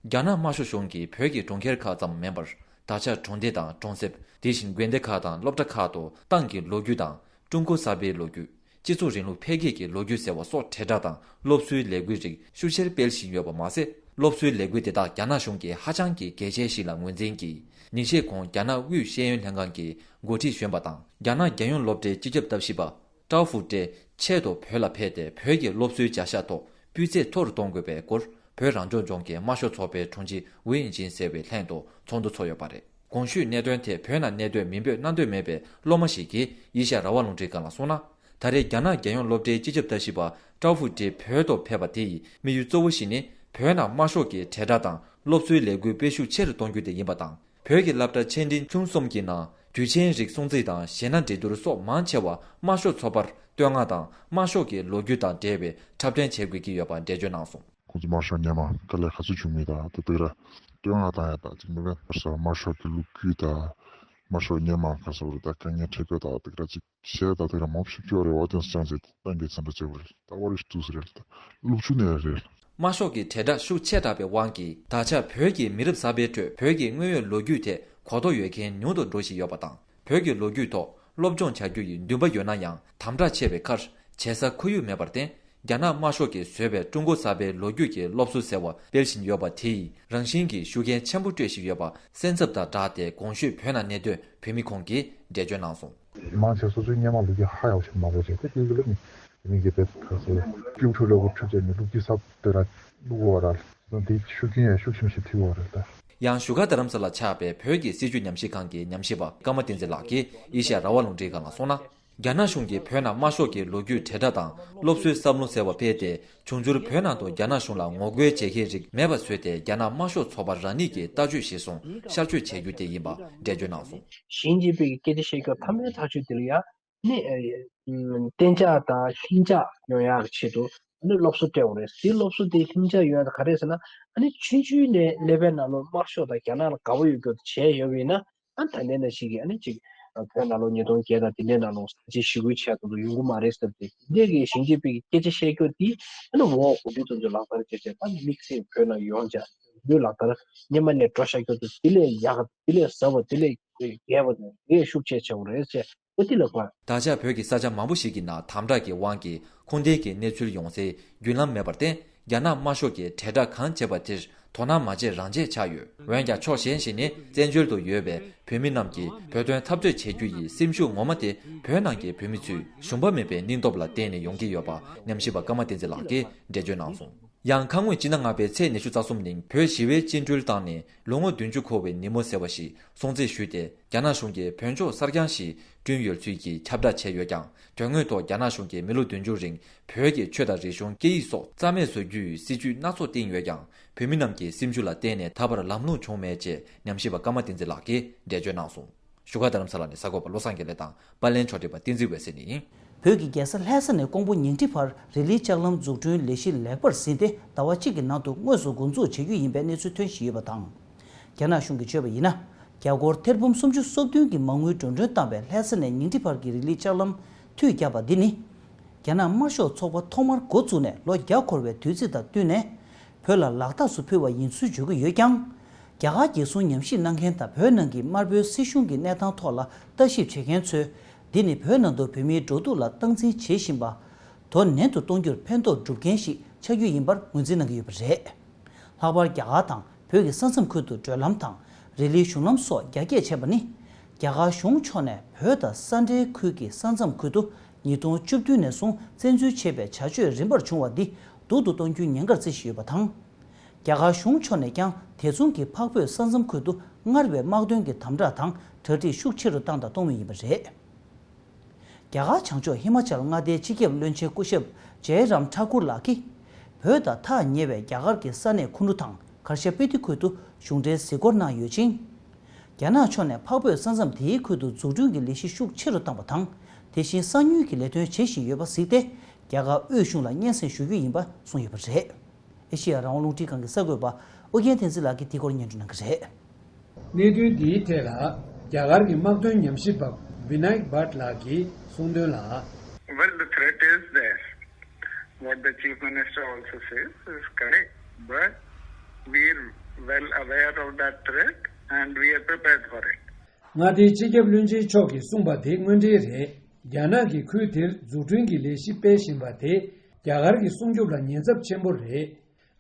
རྒྱ་ནག་དམར་ཤོག་གཞུང་གིས་བོད་ཀྱི་གྲོང་ཁྱེར་ཁག་ཙམ་མིན་པར། ད་ཆ་གྲོང་སྡེ་དང་གྲོང་གསེབ། དེ་བཞིན་དགོན་སྡེ་ཁག་དང་སློབ་གྲྭ་ཁག་ཏུ་ཏང་གི་ལོ་རྒྱུས་དང་ཀྲུང་གོ་གསར་པའི་ལོ་རྒྱུས། སྤྱི་ཚོགས་རིང་ལུགས་འཕེལ་རྒྱས་ཀྱི་ལོ་རྒྱུས་ཟེར་བ་སོགས་དྲིལ་བསྒྲགས་དང་སློབ་གསོའི་ལས་འགུལ་རིགས་ཤུགས་ཆེར་སྤེལ་བཞིན་ཡོད་པ་མ་ཟད། སློབ་གསོའི་ལས་འགུལ་དེ་དག་རྒྱ་ནག་གཞུང་གིས་ཧ་ཅང་གི་གལ་ཆེན་ཞིག་ལ་ངོས་འཛིན་གྱིས། ཉིན་ཤས་གོང་རྒྱ་ནག་དབུས་ཤེས་ཡོན་ལྷན་ཁང་གི་འགོ་ཁྲིད་གཞོན་པ་དང་རྒྱ་ནག་རྒྱལ་ཡོངས་སློབ་གྲྭའི་སྤྱི་ཁྱབ་ལྟ་ཞིབ་པ། ཀྲའོ་ཧྥུ་ཀྲེ་ཆེད་དུ་བོད་ལ་ཕེབས་ཏེ་བོད་ཀྱི་སློབ་གསོའི་བྱ་གཞག་ཐོག་སྤུས་ཚད་མཐོ་རུ་གཏོང་དགོས་པའི་སྐོར་བོད་རང་སྐྱོང་ལྗོངས་ཀྱི་དམར་ཤོག་ཚོགས་པའི་དྲུང་ཆེ་ཝུའུ་དབྱིང་ཅིན་ཟེར་བའི་ལྷན་དུ་ཚོགས་འདུ་ཚོགས་ཡོད་པ་རེད། གོང་ཞུས་གནད་དོན་དེ་བོད་ནང་གནས་སྡོད་མིང་འབོད་གནང་འདོད་མེད་པའི་སློབ་མ་ཞིག་གིས་ཨེ་ཤ་ཡ་རང་དབང་རླུང་འཕྲིན་ཁང་ལ་གསུངས་ན། ད་རེས་རྒྱ་ནག་རྒྱལ་ཡོངས་སློབ་གྲྭའི་སྤྱི་ཁྱབ་ལྟ་ཞིབ་པ་ཀྲའོ་ཧྥུ་ཀྲེ་བོད་དུ་ཕེབས་པ་དེ་ཡི་དམིགས་ཡུལ་གཙོ་བོ་ཞིག་ནི་བོད་ནང་དམར་ཤོག་གི་དྲིལ་བསྒྲགས་དང་སློབ་གསོའི་ལས་འགུལ་སྤེལ་ཤུགས་ཆེ་རུ་གཏོང་རྒྱུ་དེ་ཡིན་པ་དང་། བོད་ཀྱི་སློབ་གྲྭ་ཆེ་འབྲིང་ཆུང་གསུམ་གྱི་ནང་དུས་ཆེན་རིགས་སྲུང་བརྩི་དང་གཞས་སྣ་འགྲན་བསྡུར་སོགས་མང་ཆེ་བ་དམར་ཤོག་ཚོགས་པར་བསྟོད་བསྔགས་དང་དམར་ཤོག་གི་ལོ་རྒྱུས་དང་འབྲེལ་བའི་འཁྲབ་སྟོན་བྱེད་དགོས་ཀྱི་ཡོད་པ་འགྲེལ་བརྗོད་གནང་སོང་། ཁོང་ཚོ་དམར་ཤོག་སྔོན་མ་དཀའ་ལས་ག་ཚོད་བྱུང་མིན་དང་དེ་དག་ར་བསྟོད་བསྔགས་བཏང་ཡ་དང་ཅིག་མི་བན་ཁ་ས་དམར་ཤོག་གི་ལོ་རྒྱུས་དང་དམར་ཤོག་སྔོན་མ་ཁ་ས་རུ་དང་དཀའ་ངལ་འཕྲད་དགོས་དང་དེ་དག་ར་ཅིག་གཞས་དང་དེ་ར་མང་པོ་ཞིག་བཅོས་རེད། བ་དེ་ཚོ་ཅང་ཟེར་ཏང་གི་འཚམས་འདྲི་བྱེད་དགོས་རེད། ད་བར་ཞིག་ཏུ་ཟེར་རེད། ད་སློབ་ཆུང་ནས་རེད། དམར་ཤོག་གི་དྲིལ་བསྒྲགས་ཤུགས་ཆེ་དྲགས་པའི་དབང་གིས་ད་ཆ་བོད་ཀྱི་མི་རབས་གསར་པའི་ཁྲོད་བོད་ཀྱི་དངོས་ཡོད་ལོ་རྒྱུས་ཐད་གོ་རྟོགས་ཡོད་མཁན་ཉུང་དུ་འགྲོ་བཞིན་ཡོད་པ་དང་། བོད་ཀྱི་ལོ་རྒྱུས་ཐོག་སློབ་སྦྱོང་བྱ་རྒྱུ་ཡི་འདུན་པ་ཡོད་ན་ཡང་དམ་དྲག་ཆེ་བའི་ཁར་བྱེད་ས་ཁོར་ཡུག་མེད་པར་བརྟེན། རྒྱ་ནག་དམར་ཤོག་གིས་བཟོས་པའི་ཀྲུང་གོ་གསར་པའི་ལོ་རྒྱུས་ཀྱི་སློབ་གསོ་ཟེར་བ་སྤེལ་བཞིན་ཡོད་པ་དེ་ཡི་རང་བཞིན་གྱིས་ཤུགས་རྐྱེན་ཆེན་པོ་སྤྲོད་བཞིན་ཡོད་པ་སེམས་འཚབ་དང་སྦྲགས་ཏེ་གོང་ཞུས་བོད་ནང་གནས་སྡོད་བོད་མི་ཁོང་གིས་འགྲེལ་བརྗོད་གནང་སོང་། མང་ཆེ་སོ་སོའི་སྔོན་མ་ལོ་རྒྱུས་ཧ་ཡག་ཆེ་མང་པོ་བྱས་ཏེ་དེའི་གི་ལོ་ནི་མི་གི་བེད་ཁ་སོ་ཀིའུ་ཁྲུ་ལོ་གོ་ཁྲུ་བྱས་ནས་ལོ་རྒྱུས་གསར་དེ་ར་བླུག་གོ་བ་ར་དེ་ཤུགས་རྐྱེན་ཡང་ཤུགས་ཆེན་ཞིག་ཐེབས་ཡོད་རེད་ད། ཡང་བཞུགས་སྒར་རྡ་རམ་ས་ལ་ཆགས་པའི་བོད་ཀྱི་སྲིད་བྱུས་ཉམས་ཞིབ་ཁང་གི་ཉམས་ཞིབ་པ་ཀརྨ་བསྟན་འཛིན་ལགས་ཀྱིས་ཨེ་ཤ་ཡ་རང་དབང་རླུང་འཕྲིན་ཁང་ལ་གསུངས་ན། རྒྱ་ནག་གཞུང་གིས་བོད་ནང་དམར་ཤོག་གི་ལོ་རྒྱུས་དྲིལ་བསྒྲགས་དང་སློབ་གསོའི་བསམ་བློ་ཟེར་བ་སྤེལ་ཏེ། འབྱུང་འགྱུར་བོད་ནང་དུ་རྒྱ་ནག་གཞུང་ལ་ངོ་རྒོལ་བྱེད་མཁན་རིགས་མེད་པ་བཟོས་ཏེ་རྒྱ་ནག་དམར་ཤོག་ཚོགས་པར་རང་ཉིད་ཀྱི་ལྟ་སྤྱོད་གཞིར་བཟུང་ཤར་བསྐྱོད་བྱེད་རྒྱུ་དེ་ཡིན་པ་འགྲེལ་བརྗོད་གནང་སོང་། ཞི་ཅིན་ཕིང་གི་སྐད་ཆ་བཤད་སྐབས་ཕ་མའི་ཐག་གཅོད་དེ་ལ་ཡང་ནི་གཏན་འཇགས་དང་ལྷིང་འཇགས་ཡོང་ཡག་གི་ཆེད་དུ་ནི་སློབ་གསོ་སྤྲད་དགོས་རེད། དེའི་སློབ་གསོ་དེ་ལྷིང་འཇགས་ཡོང་ཡག་དེ་ག་རེད་ཟེར་ན། ཨ་ནི་ཆུང་ཆུང་ནས་ཀླད་པའི་ནང་ལོགས་དམར་ཤོག་དང་རྒྱ་ནག་ལ་དགའ་པོ་ཡོད་རྒྱུ་དེ་བྱས་ཡོད་པ་ཡིན་ན། ཨ་ད་ལྟའི་ནང་བཞིན་གྱི་ཨ་ནི་ཅིག་བོད་ནང་ལོགས་ཉིས་སྟོང་བརྒྱད་དང་དེ་འདྲའི་ནང་ལོགས་ས་ཆའི་ཞི་རྒོལ་བྱས་ཙང་ཡོང་གི་མ་རེད་ཟེར་ཏེ། དེ་འདྲའི་གི་ཞི་ཅིན་ཕིང་གི་སྐད་ཆ་བཤད་རྒྱུ་དེ་ཨ་ནི་འོག་གོ་བོད་དོན་ཚོ་ལག་བསྟར་བྱས་བྱས་ད་དམིགས་བསལ་བོད་ནང་ཡོང་བྱས་བོད་ལག་བསྟར་སྔོན་མ་ནས་འགྲོ་བཞག་རྒྱུ་དེ་དེ་ལས་ཡག་དེ་ལས་ཟབ་པ་དེ་ལས་རྒྱས་པ་དེ་ལས་ཤུགས་ཆེ་ཆེ་བ་རེད་ཅེས་ཨོ་དེ་ལ་གོ། ད་ཆ་བོད་ཀྱི་ས་ཆ་མང་པོ་ཞིག་གི་ནང་དམ་དྲག་གི་དབང་གིས་ཁུངས་ལྡན་གྱི་གནས་ཚུལ་ཡོང་སའི་བརྒྱུད་ལམ་མེད་པར་བརྟེན། རྒྱ་ནག་དམར་ཤོག་གིས་དྲིལ་བསྒྲགས་གང་བྱེད་པ་དེར་དོ་སྣང་མ་བྱེད་རང་བྱེད་ཆགས་ཡོད། འོན་ཀྱང་ཕྱོགས་གཞན་ཞིག་ནས་བཙན་བྱོལ་དུ་ཡོད་པའི་བོད་མི་རྣམས་ཀྱིས་བོད་དོན་འཐབ་རྩོད་བྱེད་རྒྱུ་ཡི་སེམས་ཤུགས་ངོ་མ་དེ་བོད་ནང་གི་བོད་མི་ཚོའི་ཞུམ་པ་མེད་པའི་སྙིང་སྟོབས་ལ་བརྟེན་ནས་ཡོང་གི་ཡོད་པ་ཉམས་ཞིབ་པ་ཀརྨ་བསྟན་འཛིན་ལགས་ཀྱིས་འགྲེལ་བརྗོད་གནང་སོང་། ཡང་ཁ་སྔོན་སྤྱི་ཟླ་ལྔ་པའི་ཚེས་ཉི་ཤུ་རྩ་གསུམ་ཉིན་བོད་ཞི་བའི་བཅིངས་འགྲོལ་བཏང་ནས་ལོ་ངོ་བདུན་ཅུ་འཁོར་བའི་ཉིན་མོ་ཟེར་བ་ཞིག་སྲུང་བརྩི་ཞུས་ཏེ། རྒྱ་ནག་གཞུང་གིས་བོད་ལྗོངས་གསར་རྐྱང་ཞིག་བསྐྲུན་ཡོད་ཚུལ་གྱི་ཁྱབ་བསྒྲགས་བྱས་ཡོད་ཀྱང་། དོན་དངོས་ཐོག་རྒྱ་ནག་གཞུང་གིས་མི་ལོ་བདུན་ཅུ་རིང་བོད་ཀྱི་ཆོས་དང་རིག་གཞུང་སྐད་ཡིག་སོགས་རྩ་མེད་བཟོ་རྒྱུའི་སྲིད་ཇུས་སྣ་ཚོགས་བཏིང་ཡོད་ཀྱང་། བོད་མི་རྣམས་ཀྱི་སེམས་ཤུགས་ལ་བརྟེན་ནས་ད་བར་ལམ་ལྷོང་བྱུང་མེད་ཅེས་ཉམས་ཞིབ་པ་ཀརྨ་བསྟན་འཛིན་ལགས་ཀྱིས་འགྲེལ་བརྗོད་གནང་སོང་། བཞུགས་སྒར་རྡ་རམ་ས་ལ་ནས་གསར་འགོད་པ་བློ་བཟང་དགེ་ལེགས་དང་། པར་ལེན་ཕྱོགས་སྒྲིག་པ་བསྟན་འཛིན་འོད་ཟེར་ནས་ཡིན། བོད་ཀྱི་རྒྱལ་ས་ལྷ་ས་ནས་ཀོང་པོ་ཉིང་ཁྲི་བར་རི་ལིའི་ལྕགས་ལམ་འཛུགས་སྐྲུན་ལས་གཞི་ལེགས་པར་ཟིན་ཏེ་ཟླ་བ་གཅིག་གི་ནང་དུ་དངོས་སུ་འགོ་འཛུགས་བྱེད་རྒྱུ་ཡིན་པའི་གནས་ཚུལ་ཐོན་བཞིན་ཡོད་པ་དང་། རྒྱ་ནག་གཞུང་གིས་བརྗོད་པ་ཡིན་ན། རྒྱ་སྒོར་ཐེར་འབུམ་སུམ་ཅུ་སོ་བདུན་གྱི་མ་དངུལ་འགྲོ་གྲོན་བཏང་བའི་ལྷ་ས་ནས་ཉིང་ཁྲི་བར་གྱི་རི་ལིའི་ལྕགས་ལམ་མཐུད་བརྒྱབ་པ་འདི་ནི། རྒྱ་ནག་དམར་ཤོག་ཚོགས་པ་ཐོག་མར་འགོ་བཙུགས་ནས་ལོ་བརྒྱ་འཁོར་བའི་དུས་ཚིགས་དང་བསྟུན་ནས། བོད་ལ་ལག་རྟགས་སུ་ཕུལ་བ་ཡིན་ཚུལ་བརྗོད་ཀྱི་ཡོད་ཀྱང་། རྒྱ་གར་རྒྱལ་སྲུང་ཉམས་ཞིབ་གནང་མཁན་དང་བོད་ནང་གི་དམར་པོའི་སྲིད་གཞུང་གི་གནས་སྟངས་ཐོག་ལ་ལྟ་ཞིབ་བྱེད་མཁན་ཚོས། འདི་ནི་བོད་ནང་དུ་བོད་མིའི་འགྲོ་འདུག་ལ་སྟངས་འཛིན་བྱེད་བཞིན་པ། དོ་ནན་དུ་གཏོང་རྒྱུར་ཕན་ཐོགས་སྒྲུབ་མཁན་ཞིག་ཆགས་རྒྱུ་ཡིན་པར་ངོས་འཛིན་གནང་གི་ཡོད་པ་རེད། ལྷག་པར་རྒྱ་གར་དང་བོད་ཀྱི་ས་མཚམས་ཁུལ་དུ་བགྲོད་ལམ་དང་རི་ལིའི་གཞུང་ལམ་སོགས་རྒྱ་སྐྱེད་བྱས་པ་ནི། རྒྱ་གར་གཞུང་ཕྱོགས་ནས་བོད་དང་ས་འབྲེལ་ཁུལ་གྱི་ས་མཚམས་ཁུལ་དུ་ཉིས་སྟོང་བཅུ་བདུན་ནས་བཟུང་བཙན་འཛུལ་བྱས་པའི་བྱ་སྤྱོད་རིམ་པར་བྱུང་བ་འདི་སྡུག་ཏུ་གཏོང་རྒྱུའི་ཉེན་ཁར་བརྩི་བཞིན་ཡོད་པ་དང་། རྒྱ་གར་གཞུང་ཕྱོགས་ནས་ཀྱང་དེ་མཚུངས་ཀྱི་འཕགས་བོད་ས་མཚམས་ཁུལ་དུ་སྔར་བས་དམག་དོན་གྱི་དམ་དྲག་དང་གྲ་སྒྲིག་ཤུགས་ཆེ་རུ་བཏང་དང་གཏོང་མུས་ཡིན་པ་རེད། རྒྱ་གར་བྱང་ཕྱོགས་ཧི་མ་ཅལ་མངའ་སྡེའི་སྤྱི་ཁྱབ་བློན་ཆེན་སྐུ་ཞབས་ཇའི་རམ་ཐཱ་ཀུར་ལགས་ཀྱིས། བོད་དང་ཐག་ཉེ་བའི་རྒྱ་གར་གྱི་ས་གནས་ཁུ་ནུ་དང་གར་ཞ་སྤི་ཏི་ཁུལ་དུ་གཞུང་འབྲེལ་གཟིགས་སྐོར་གནང་ཡོད་ཅིང་། རྒྱ་ནག་ཕྱོགས་ནས་འཕགས་བོད་ས་མཚམས་དེའི་ཁུལ་དུ་འཛུགས་སྐྲུན་གྱི་ལས་གཞི་ཤུགས་ཆེ་རུ་བཏང་བ་དང་། དེ་བཞིན་གསང་མྱུལ་གྱི་ལས་དོན་བྱེད་བཞིན་ཡོད་པ་གཟིགས་ཏེ། རྒྱ་གར་དབུས་གཞུང་ལ་སྙན་སེང་ཞུ་རྒྱུ་ཡིན་པ་གསུངས་ཡོད་པ་རེད། ཨེ་ཤེ་ཡ་རང་དབང་རླུང་འཕྲིན་ཁང་གི་གསར་འགོད་པ་ཨོ་རྒྱན་བསྟན་འཛིན་ལགས་ཀྱིས་དེ་སྐོར་སྙན་སྒྲོན་གནང་གི་རེད། གནད་དོན་འདིའི་ཐད་ལ། རྒྱ་གར་གྱི་དམག་དོན་ཉམས་ཞིབ་པ་Vinayak Bhatt ལགས་ཀྱིས་གསུངས་དོན་ལ། Well, the threat is there. What the Chief Minister also says is correct, but we are well aware of that threat and we are prepared for it. མངའ་སྡེའི་སྤྱི་ཁྱབ་བློན་ཆེན་མཆོག་གིས་གསུངས་པ་དེ་དངོས་འབྲེལ་རེད། རྒྱ་ནག་གིས་ཁུལ་དེར་འཛུགས་སྐྲུན་གྱི་ལས་གཞི་སྤེལ་བཞིན་པ་དེ་རྒྱ་གར་གྱི་སྲུང་སྐྱོབ་ལ་ཉེན་ཚབས་ཆེན་པོ་རེད།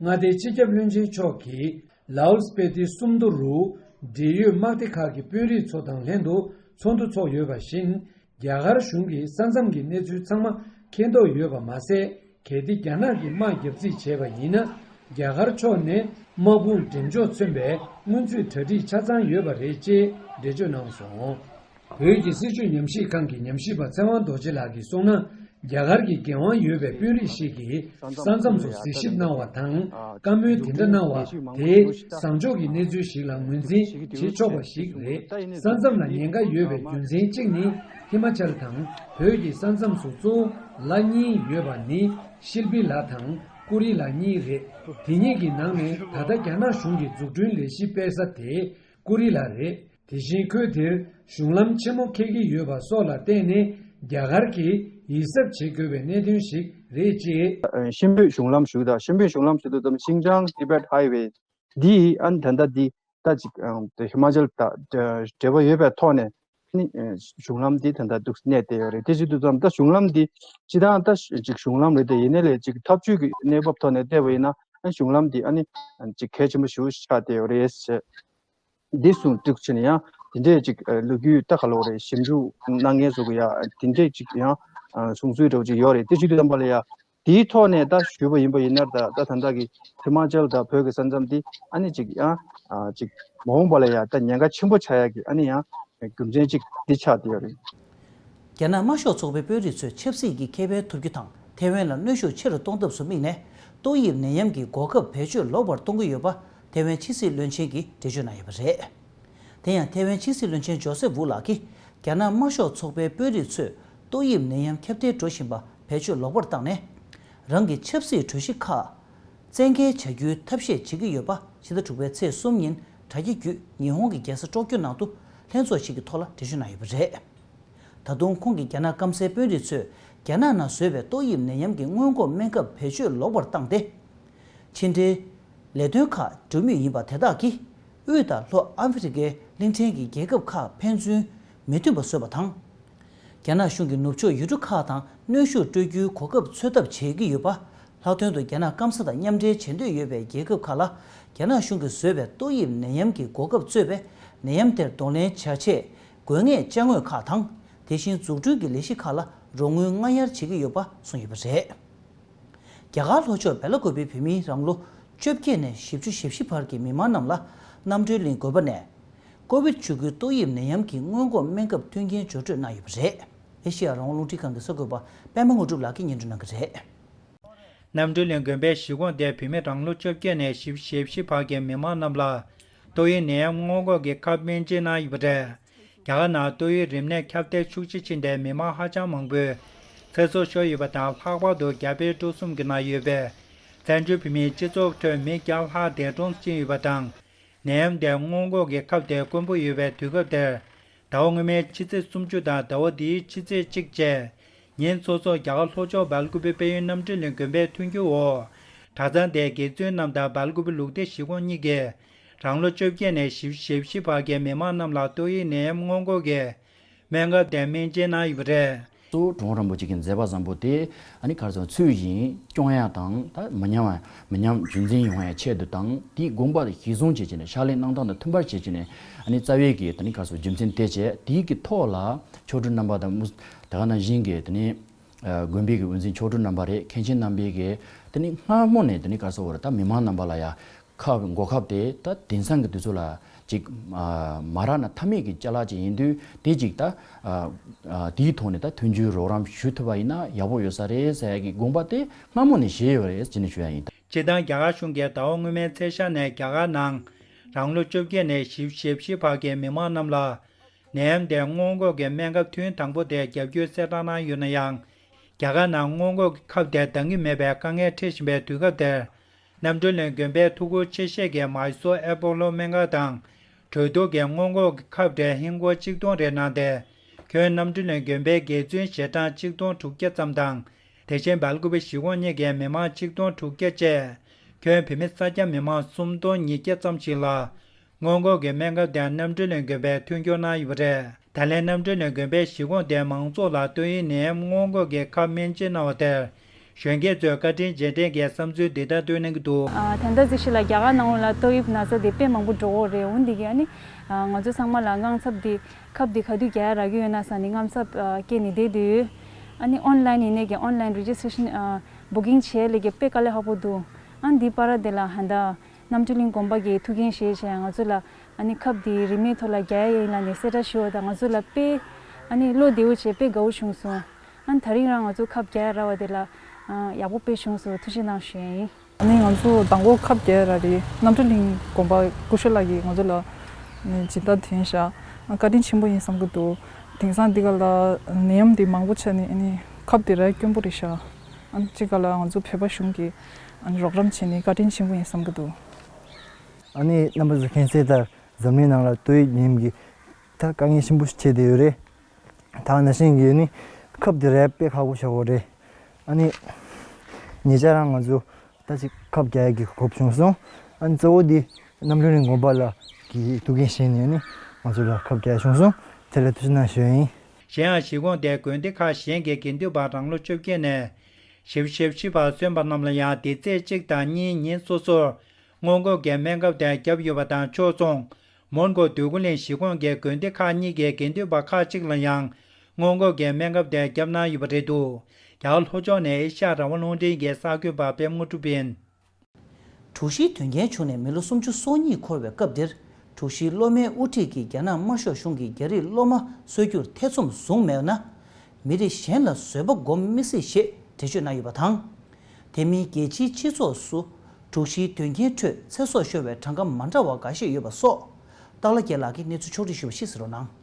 མངའ་སྡེའི་སྤྱི་ཁྱབ་བློན་ཆེན་མཆོག་གིས་ལའོལ་སྤེ་ཏི་སུམ་མདོ་རུ་འབྲེལ་ཡོད་དམག་སྡེ་ཁག་གི་དཔོན་རིགས་ཚོ་དང་ལྷན་དུ་ཚོགས་འདུ་ཚོགས་ཡོད་པ་བཞིན། རྒྱ་གར་གཞུང་གིས་ས་མཚམས་ཀྱི་གནས་ཚུལ་ཚང་མ་མཁྱེན་རྟོགས་ཡོད་པ་མ་ཟད། གལ་ཏེ་རྒྱ་ནག་གིས་དམག་རྒྱབ་རྩིས་བྱས་པ་ཡིན་ན། རྒྱ་གར་ཕྱོགས་ནས་དམག་དཔུང་འགྲེམས་འཇོག་མཚོན་པའི་སྔོན་ཚུད་གྲ་སྒྲིག་ཆ་ཚང་ཡོད་པ་རེད་ཅེས་འགྲེལ་བརྗོད་གནང་སོང་། བོད་ཀྱི་སྲིད་བྱུས་ཉམས་ཞིབ་ཁང་གི་ཉམས་ཞིབ་པ་ཚེ་དབང་རྡོ་རྗེ་ལགས་ཀྱིས་གསུངས་ན། རྒྱ་གར་གྱི་འགན་དབང་ཡོད་པའི་དཔོན་རིགས་ཤིག་གིས་ས་མཚམས་སུ་གཟིགས་ཞིབ་གནང་བ་དང་། བཀའ་མོལ་དེ་འདྲ་གནང་བ་དེ་བཟང་ཕྱོགས་ཀྱི་གནས་ཚུལ་ཞིག་ལ་ངོས་འཛིན་བྱེད་ཆོག་པ་ཞིག་རེད། ས་མཚམས་ལ་ཉེན་ཁ་ཡོད་པའི་རྒྱུ་མཚན་གཅིག་ནི། ཧི་མ་ཅལ་དང་བོད་ཀྱི་ས་མཚམས་སུ་གཙོ་བོ་ལ་གཉིས་ཡོད་པ་ནི། ཤིལ་པི་ལ་དང་ཀུ་རི་ལ་གཉིས་རེད། དེ་གཉིས་ཀྱི་ནང་ནས་ད་ལྟ་རྒྱ་ནག་གཞུང་གིས་འཛུགས་སྐྲུན་ལས་གཞི་སྤེལ་ས་དེ་ཀུ་རི་ལ་རེད། དེ་བཞིན་ཁུལ་དེར་གཞུང་ལམ་ཆེན་མོ་འཁེལ་གྱི་ཡོད་པ་སོགས་ལ་བརྟེན་ནས་རྒྱ་གར་གྱིས་ཡིད་གཟབ་བྱེད་དགོས་པའི་གནད་དོན་ཞིག་རེད་ཅེས། ཤིན་པོའི་གཞུང་ལམ་ཞུ་དང་། ཤིན་པོའི་གཞུང་ལམ་ཞུ་དུས་ཙམ་ཤིང་ཅང་ཏི་བེད་ཧའི་ཝེ་འདི་ཨ་ནི་ད་ལྟ་འདི་ད་ཅིག་ཨ་ཧི་མ་ཅལ་དང་འབྲེལ་བ་ཡོད་པའི་ཐོག་ནས་ནི་གཞུང་ལམ་འདི་ད་ལྟ་འདུག་གནས་བསྡད་ཡོད་རེད། དེ་བྱེད་དུས་ཙམ་ད་གཞུང་ལམ་འདི་སྤྱི་བཏང་ད་ཅིག་གཞུང་ལམ་རེད་དེ། ཡིན་ནའི་ལས་ཅིག་ཐབས་ཇུས་ཀྱི་གནས་བབ་ཐོག་ནས་བལྟས་པ་ཡིན་ན། ཨ་གཞུང་ལམ་འདི་ཨ་ནི་ཅིག་གལ་ཆེན་པོ་ཞེ་པོ་ཆགས་བསྡད་ཡོད་རེད་ཟེར། འདི་གསུང་འགྲིག་ཕྱིན་ཡང་དེ་འདྲས་ཅིག་ལོ་རྒྱུས་ད་ག་ལོ་རེད། ཞིབ་འཇུག་གནང་མཁན་ཚོ་གི་ཡ་དེ་འདྲས་ཅིག་ཡང་གསུང་ཚུལ་འདྲ་བོ་ཅིག་ཡོད་རེད། དེ་བྱེད་དུས་ཙམ་པ་ལ་ཡ་དེའི་ཐོག་ནས་ད་ཞུས་པ་ཡིན་པ་ཡིན་ན། ད་ད་ད་ལྟ་གི་ཧི་མ་ཅལ་དང་བོད་ཀྱི་ས་མཚམས་འདི་ཨ་ནི་ཅིག་ཡང་ཅིག་མ་འོངས་པ་ལ་ཡ་ད་ཉེན་ཁ་ཆེན་པོ་ཆགས་ཡ་གི་ཨ་ནི་ཡང་རྒྱུ་མཚན་ཅིག་འདི་ཆགས་བསྡད་ཡོད་རེད། རྒྱ་ནག་དམར་ཤོག་ཚོགས་པའི་དཔོན་རིགས་ཚོས་ཆབ་སྲིད་ཀྱི་ཁེ་ཕན་ཐོབ་རྒྱུ་དང་། ཐེ་ཝན་ལ་གནོན་ཤུགས་ཆེ་རུ་གཏོང་ཐབས་སུ་དམིགས་ནས། ཏོག་དབྱིབས་ནད་ཡམས་ཀྱི་འགོག་ཁབ་བེད་སྤྱོད་ལོག་པར་གཏོང་གི་ཡོད་པ། ཐེ་ཝན་ཕྱི་སྲིད་བློན་ཆེན་གྱིས་འགྲེལ་བརྗོད་གནང་ཡོད་པ་རེད། དེ་ཡང་། ཐེ་ཝན་ཕྱི་སྲིད་བློན་ཆེན་ཇོ་སེབ་ཝུ་ལགས་ཀྱིས། རྒྱ་ནག་དམར་ཤོག་ཚོགས་པའི་དཔོན་རིགས་ཚོས་ཏོག་དབྱིབས་ནད་ཡམས་ཁྱབ་གདལ་འགྲོ་བཞིན་པ་བེད་སྤྱོད་ལོག་པར་བཏང་ནས། རང་གི་ཆབ་སྲིད་གྲོས་གཞི་ཁག་བཙན་འགེལ་བྱ་རྒྱུའི་ཐབས་ཤེས་བྱེད་ཀྱི་ཡོད་པ། ཕྱི་ཟླ་དྲུག་པའི་ཚེས་གསུམ་ཉིན་དྲ་རྒྱ་བརྒྱུད་ཉི་ཧོང་གི་རྒྱལ་ས་ཀྲོ་ཀྱོ་ནང་དུ་ལྷན་ཚོགས་ཤིག་གི་ཐོག་ལ་འགྲེལ་བརྗོད་གནང་ཡོད་པ་རེད། ད་དུང་ཁོང་གིས་རྒྱ་ནག་སྐམ་སའི་དཔོན་རིགས་ཚོས་རྒྱ་ནག་ནང་བཟོས་པའི་ཏོག་དབྱིབས་ནད་ཡམས་ཀྱི་སྔོན་འགོག་སྨན་ཁབ་བེད་སྤྱོད་ལོག་པར་བཏང་སྟེ། ཕྱི་འབྲེལ་ལས་དོན་ཁག་སྒྲུབ་མུས་ཡིན་པ་དེ་དག་གིས། དབུས་དང་ལྷོ་ཨ་ཧྥེ་རི་ཁའི་གླིང་ཕྲན་གྱི་རྒྱལ་ཁབ་ཁག་ཕན་ཚུན་མི་མཐུན་པ་བཟོས་པ་དང་། རྒྱ་ནག་གཞུང་གིས་ནུབ་ཕྱོགས་ཡུལ་གྲུ་ཁག་དང་གནོན་ཤུགས་སྤྲོད་རྒྱུའི་གོ་སྐབས་འཚོལ་ཐབས་བྱེད་ཀྱི་ཡོད་པ། ལྷག་དོན་དུ་རྒྱ་ནག་སྐམ་ས་དང་མཉམ་འབྲེལ་བྱེད་འདོད་ཡོད་པའི་རྒྱལ་ཁབ་ཁག་ལ། རྒྱ་ནག་གཞུང་གིས་བཟོས་པའི་ཏོག་དབྱིབས་ནད་ཡམས་ཀྱི་གོ་སྐབས་རྩོད་པའི་ནད་ཡམས་དེར་གདོང་ལེན་བྱ་ཆེད། དགོས་ངེས་ཅ་དངོས་ཁག་དང་། དེ་བཞིན་འཛུགས་སྐྲུན་གྱི་ལས་གཞི་ཁག་ལ་རོགས་དངུལ་སྔ་གཉེར་བྱེད་ཀྱི་ཡོད་པ་གསུངས་ཡོད་པ་རེད། རྒྱ་གར་ལྷོ་ཕྱོགས་སྦེ་ལ་ཀུ་པེའི་བོད་མིའི་རང་ལོ་བཅོ་བརྒྱད་ནས་བཞི་བཅུ་ཞེ་བཞི་བར་གྱི་མི་མང་རྣམས་ལ་རྣམ་གྲོལ་གླིང་དགོན་པ་ནས་ཀོ་བིད་བཅུ་དགུ་ཏོག་དབྱིབས་ནད་ཡམས་ཀྱི་སྔོན་འགོག་སྨན་ཁབ་མཐུན་རྐྱེན་སྦྱོར་སྤྲོད་གནང་ཡོད་པ་རེད། ཨེ་ཤེ་ཡ་རང་དབང་རླུང་འཕྲིན་ཁང་གི་གསར་འགོད་པ་པད་མ་དངོས་གྲུབ་ལགས་ཀྱིས་སྙན་སྒྲོན་གནང་གི་རེད། རྣམ་གྲོལ་གླིང་དགོན་པའི་གཞིས་ཁོངས་དེར་བོད་མི་རང་ལོ་བཅོ་བརྒྱད་ནས་བཞི་བཅུ་ཞེ་བཞི་བར་གྱི་མི་མང་རྣམས་ལ་ཏོག་དབྱིབས་ནད་ཡམས་སྔོན་འགོག་གི་ཁབ་སྨན་བཅོས་གནང་ཡོད་པ་རེད། རྒྱ་གར་ནང་ཏོག་དབྱིབས་རིམས་ནད་ཁྱབ་གདལ་ཤུགས་ཆེ་ཕྱིན་ཏེ་མི་མང་ཧ་ཅང་མང་པོས་ ཚེ་སྲོག་ཤོར་ཡོད་པ་དང་། ལྷག་པར་དུ་རྒྱ་བལ་འབྲུག་གསུམ་གྱི་ནང་ཡོད་པའི་བཙན་བྱོལ་བོད་མིའི་སྤྱི་ཚོགས་ཁྲོད་མི་བརྒྱ་ལྷག་འདས་གྲོངས་ཕྱིན་ཡོད་པ་དང་། ནད་ཡམས་དེ་སྔོན་འགོག་གི་ཁབ་དེ་དཀོན་པོ་ཡོད་པའི་དུས་སྐབས་དེར། ཟླ་བ་སྔོན་མའི་ཕྱི་ཚེས་སུམ་ཅུ་དང་ཟླ་བ་འདིའི་ཕྱི་ཚེས་གཅིག་བཅས། ཉིན་སོ་སོར་རྒྱ་གར་ལྷོ་ཕྱོགས་སྦེལ་ཀུ་པེ་དཔལ་ཡོན་རྣམ་གྲོལ་གླིང་དགོན་པའི་མཐུན་འགྱུར་འོག་གྲྭ་ཚང་དེའི་དགེ་བཙུན་རྣམས་དང་སྦེལ་ཀུ་པེ་ལུགས་བདེ་གཞིས་ཁོངས་གཉིས་ཀྱི་རང་ལོ་བཅོ་བརྒྱད་ནས་བཞི་བཅུ་ཞེ་བཞི་བར་གྱི་མི་མང་རྣམས་ལ་ཏོག་དབྱིབས་ནད་ཡམས་སྔོན་འགོག་གི་སྨན་ཁབ་དེ་སྨན་བཅོས་གནང་ཡོད་པ་རེད། གཙོ་བོ་གྲུབ་དབང་རིན་པོ་ཆེ་གི་མཛད་པ་བཟང་པོ་དེ་ཨ་ནི་ག་རེ་ཟེར་ཚུལ་བཞིན་སྐྱོང་ཡ་དང་། ད་མི་ཉམས་པ་མི་ཉམས་རྒྱུན་འཛིན་ཡོང་ཡ་ཆེད་དུ་དང་། དེའི་དགོངས་པ་གཞིར་བཟུང་བྱེད་ཀྱི་ནས་ཕྱག་ལས་གནང་སྟངས་དང་མཐུན་པར་བྱེད་ཀྱི་ནས། ཨ་ནི་རྩ་བའི་གི་དེ་ནི་ག་རེ་ཟེར་རྒྱུ་མཚན་དེ་བྱས། དེའི་གི་ཐོག་ལ་མཆོག་སྤྲུལ་རྣམ་པ་དང་དེ་ག་ནང་བཞིན་གྱི་དེ་ནི་དགོན་པའི་གི་དབུ་འཛིན་མཆོག་སྤྲུལ་རྣམ་པ་རེད། མཁན་ཆེན་རྣམ་པའི་གི་དེ་ནི་སྔ་མོ་ནས་དེ་ནི་ག་རེ་ཟེར་བ་རེད། ད་མི་མང་རྣམ་པ་ལ་ཡ་ཁབ་འགོག་ཁབ་དེ་ད་དེང་སང་གི་དུས་ཚོད་ལ་ཅིག་ཨ་མ་རག་ན་ཐབས་མེད་ཀྱི་ཅ་ལག་ཅིག་ཡིན་དུས། དེ་ཅིག་ད་ཨ་ཨ་དེའི་ཐོག་ནས་ད་མཐུན་འགྱུར་རོགས་རམ་ཞུ་ཐུབ་པ་ཡིན་ན་ཡག་པོ་ཡོད་ས་རེད་ཟེར་ཡ་གི་དགོངས་པ་དེ་སྔ་མོ་ནས་བཞེས་ཡོད་རེད་ཅེས་ནས་ཞུ་ཡ་ཡིན། སྤྱིར་བཏང་རྒྱ་གར་གཞུང་གིས་ཟླ་བ་སྔོན་མའི་ཚེས་ཤར་ནས་རྒྱ་གར་ནང་རང་ལོ་བཅོ་བརྒྱད་ནས་བཞི་བཅུ་ཞེ་བཞི་བར་གྱི་མི་མང་རྣམས་ལ་ནད་ཡམས་དེ་སྔོན་འགོག་གི་སྨན་ཁབ་ཐུན་དང་པོ་དེ་བརྒྱབ་རྒྱུའི་གསལ་བསྒྲགས་གནང་ཡོད་ན་ཡང་། རྒྱ་གར་ནང་སྔོན་འགོག་གི་ཁབ་དེ་འདང་གི་མེད་པའི་དཀའ་ངལ་འཕྲད་བཞིན་པའི་དུས་སྐབས་དེར། རྣམ་གྲོལ་གླིང་དགོན་པའི་ཐུགས་ཁུར་ཆེ་བཞེས་ཀྱིས་མའི་སོར་ཨེ་པོ་ལོ་སྨན་ཁང་དང་གྲོས་བསྡུར་གྱིས་སྔོན་འགོག་གི་ཁབ་རེ་ཧིན་སྒོར་གཅིག་སྟོང་རེ་གནང་སྟེ། ཁྱོན་རྣམ་གྲོལ་གླིང་དགོན་པའི་དགེ་བཙུན་ཞལ་གྲངས་གཅིག་སྟོང་དྲུག་བརྒྱ་ཙམ་དང་། དེ་བཞིན་སྦེལ་ཀུ་པེ་གཞིས་ཁོངས་གཉིས་ཀྱི་མི་མང་གཅིག་སྟོང་དྲུག་བརྒྱ་བཅས། ཁྱོན་བོད་མི་ས་སྐྱ་མི་མང་སུམ་སྟོང་ཉིས་བརྒྱ་ཙམ་ཞིག་ལ། སྔོན་འགོག་གི་སྨན་ཁབ་དེ་རྣམ་གྲོལ་གླིང་དགོན་པས་མཐུན་འགྱུར་གནང་ཡོད་པ་རེད། ད་ལན་རྣམ་གྲོལ་གླིང་དགོན་པའི་གཞིས་ཁོངས་དེའི་མང་ཚོགས་ལ་ཏོག་དབྱིབས་ནད་ཡམས་སྔོན་འགོག་གི་ཁབ་སྨན་བཅོས་གནང་བ་དེར། གཞོན་སྐྱེས་ཚོས་བཀའ་དྲིན་རྗེས་དྲན་གྱི་བསམ་ཚུལ་འདི་ལྟར་བཏོན་གནང་གི་འདུག་ཨ། ད་ལྟ་ཅིག་ཤོས་ལ་རྒྱ་གར་ནང་ལོགས་ལ་ཏོག་དབྱིབས་ན་ཚ་དེ་དཔེ་མང་པོ་འགྲོ་གི་རེད། འོན་ཏེ་གི་ཨ་ནི་ང་ཚོ་ཚང་མ་ལ་དངངས་འཚབ་དེ། ཁབ་དེ་ག་དུས་རྒྱག་ཡ་རག་གི་ཡོད་ན་བསམ་ནས་དངངས་འཚབ་ཨ་སྐྱེས་ནས་བསྡད་དུས། ཨ་ནི་ཨོན་ལན་ཡིན་ནའི་གི་ཨོན་ལན་རི་ཇི་སི་ཊི་རེ་ཤན་ཨ་བུ་ཀིང་བྱེད་ཡ་ལས་ཀྱི་དཔེ་དཀའ་ལས་ཁག་པོ་འདུག་ཨ་ནི་འདི་བར་དེ་ལ་ཧན་ད་རྣམ་གྲོལ་གླིང་དགོན་པ་གི་ཐུགས་འགན་བཞེས་བྱས་ང་ཚོ་ལ་ཨ་ནི་ཁབ་དེ་རིན་མེད་ཐོག་ལ་རྒྱག་ཡ་ཡིན་ལབ་ནས་གསལ་བསྒྲགས་ཞུས་པ་དང་། ང་ཚོ་ལ་དཔེ་ཨ་ནི་བློ་བདེ་བོ་བྱས་དཔེ་དགའ་བོ་བྱུང་སོང་། ཨ་ནི་ད་རིང་རང་ང་ཚོ་ཁབ་རྒྱག་ཡ་རག་པ་དེ་ལ་ཨ་ཡག་པོ་དཔེ་བྱུང་སོང་། ཐུགས་རྗེ་གནང་ཞུ་ཡ་ཡིན། ཨ་ནི་ང་ཚོ་མདང་དགོང་ཁབ་རྒྱག་ཡ་རག་རེད། རྣམ་གྲོལ་གླིང་དགོན་པ་སྐུ་ཞབས་ལགས་ཀྱིས་ང་ཚོ་ལ་ཨ་ནི་སྦྱིན་བདག་དེ་བྱས་བཀའ་དྲིན་ཆེན་པོ་ཡིན་བསམ་གྱི་འདུག་དེང་སང་འདི་ག་ལ་ནད་ཡམས་འདི་མང་པོ་ཆགས་ནས་ཨ་ནི་ཁབ་འདི་རག་དཀོན་པོ་རེད་ཤག་ཨ་ནི་གཅིག་ག་ལ་ང་ཚོ་བོད་པ་གཞུང་གིས་ཨ་ནི་རོགས་རམ་བྱས་ནས་བཀའ་དྲིན་ཆེན་པོ་ཡིན་བསམ་གྱི་འདུག་ཨ་ནི་རྣམ་པ་ཚོ་མཁྱེན་གསལ་ལྟར་འཛམ་གླིང་ནང་ལ་ཏོག་དབྱིབས་ནད་ཡམས་ཀྱི་ད་དཀའ་ངལ་ཆེན་པོ་ཞིག་འཕྲད་བསྡད་ཡོད་རེད། ད་ནང་བཞིན་གྱི་ནི་ཁབ་དེ་རག་དཔེ་ཁག་པོ་ཆགས་ཀྱི་ཡོད་རེད། ཨ་ནི་ཉེ་ཆར་རང་ང་ཚོ་ད་ཅིག་ཁབ་རྒྱག་ཡ་གི་གོ་སྐབས་བྱུང་སོང་། ཨ་ནི་གཙོ་བོ་འདི་རྣམ་གྲོལ་གླིང་དགོན་པ་ལ་གི་ཐུགས་འགན་བཞེས་ནས་ནི་ང་ཚོ་ལ་ཁབ་རྒྱག་ཡ་བྱུང་སོང་། དེ་ལ་ཐུགས་རྗེ་གནང་ཞུ་ཡ་ཡིན། གཞན་ཡང་གཞིས་ཁོངས་དེའི་དགོན་སྡེ་ཁག་གཞན་གྱི་དགེ་འདུན་པ་རང་ལོ་བཅོ་བརྒྱད་ནས་བཞི་བཅུ་ཞེ་བཞི་བར་སོན་པ་རྣམས་ལ་ཡང་འདི་ཚེས་གཅིག་དང་གཉིས་ཉིན་སོ་སོར་སྔོན་འགོག་གི་སྨན་ཁབ་དེ་བརྒྱབ་ཡོད་པ་དང་། ཕྱོགས་མཚུངས་མོན་གྷོ་འདོད་རྒུ་གླིང་གཞིས་ཁོངས་ཀྱི་དགོན་སྡེ་ཁག་གཉིས་ཀྱི་དགེ་འདུན་པ་ཁག་ཅིག་ལ་ཡང་སྔོན་འགོག་གི་སྨན་ཁབ་དེ་བརྒྱབ་གནང་ཡོད་པ་རེད་འདུག་རྒྱ་གར་ལྷོ་ཕྱོགས་ནས་ཨེ་ཤ་ཡ་རང་དབང་རླུང་འཕྲིན་གྱི་གསར་འགོད་པ་པད་མ་དངོས་གྲུབ་ཡིན། དྲུག་བཞིའི་དོན་རྐྱེན་བྱུང་ནས་མི་ལོ་སུམ་ཅུ་སོ་གཉིས་འཁོར་བའི་སྐབས་འདིར། དྲུག་བཞིའི་སློབ་མའི་དབུ་ཁྲིད་ཀྱིས་རྒྱ་ནག་དམར་ཤོག་གཞུང་གིས་རྒྱ་རིགས་སློབ་མ་གསོད་རྒྱུར་ཐེ་ཚོམ་བཟུང་མེད་ན། མི་རིགས་གཞན་ལ་བཟོད་པ་སྒོམ་མི་སྲིད་ཞེས་འགྲེལ་བརྗོད་གནང་ཡོད་པ་དང་། དེ་མིན་རྒྱལ་སྤྱིའི་སྤྱི་ཚོགས་སུ་དྲུག་བཞིའི་དོན་རྐྱེན་ཁྲོད་ཚེ་སྲོག་ཤོར་བའི་གྲངས་ཀ་མ་འདྲ་བ་འགའ་ཤས་ཡོད་པ་སོགས། སྟག་ལྷ་རྒྱལ་ལགས་ཀྱིས་གནས་ཚུལ་ཕྱོགས་སྒྲིག་ཞུས་པ་ཕྱིས་སུ་གྲུབ་གནང་།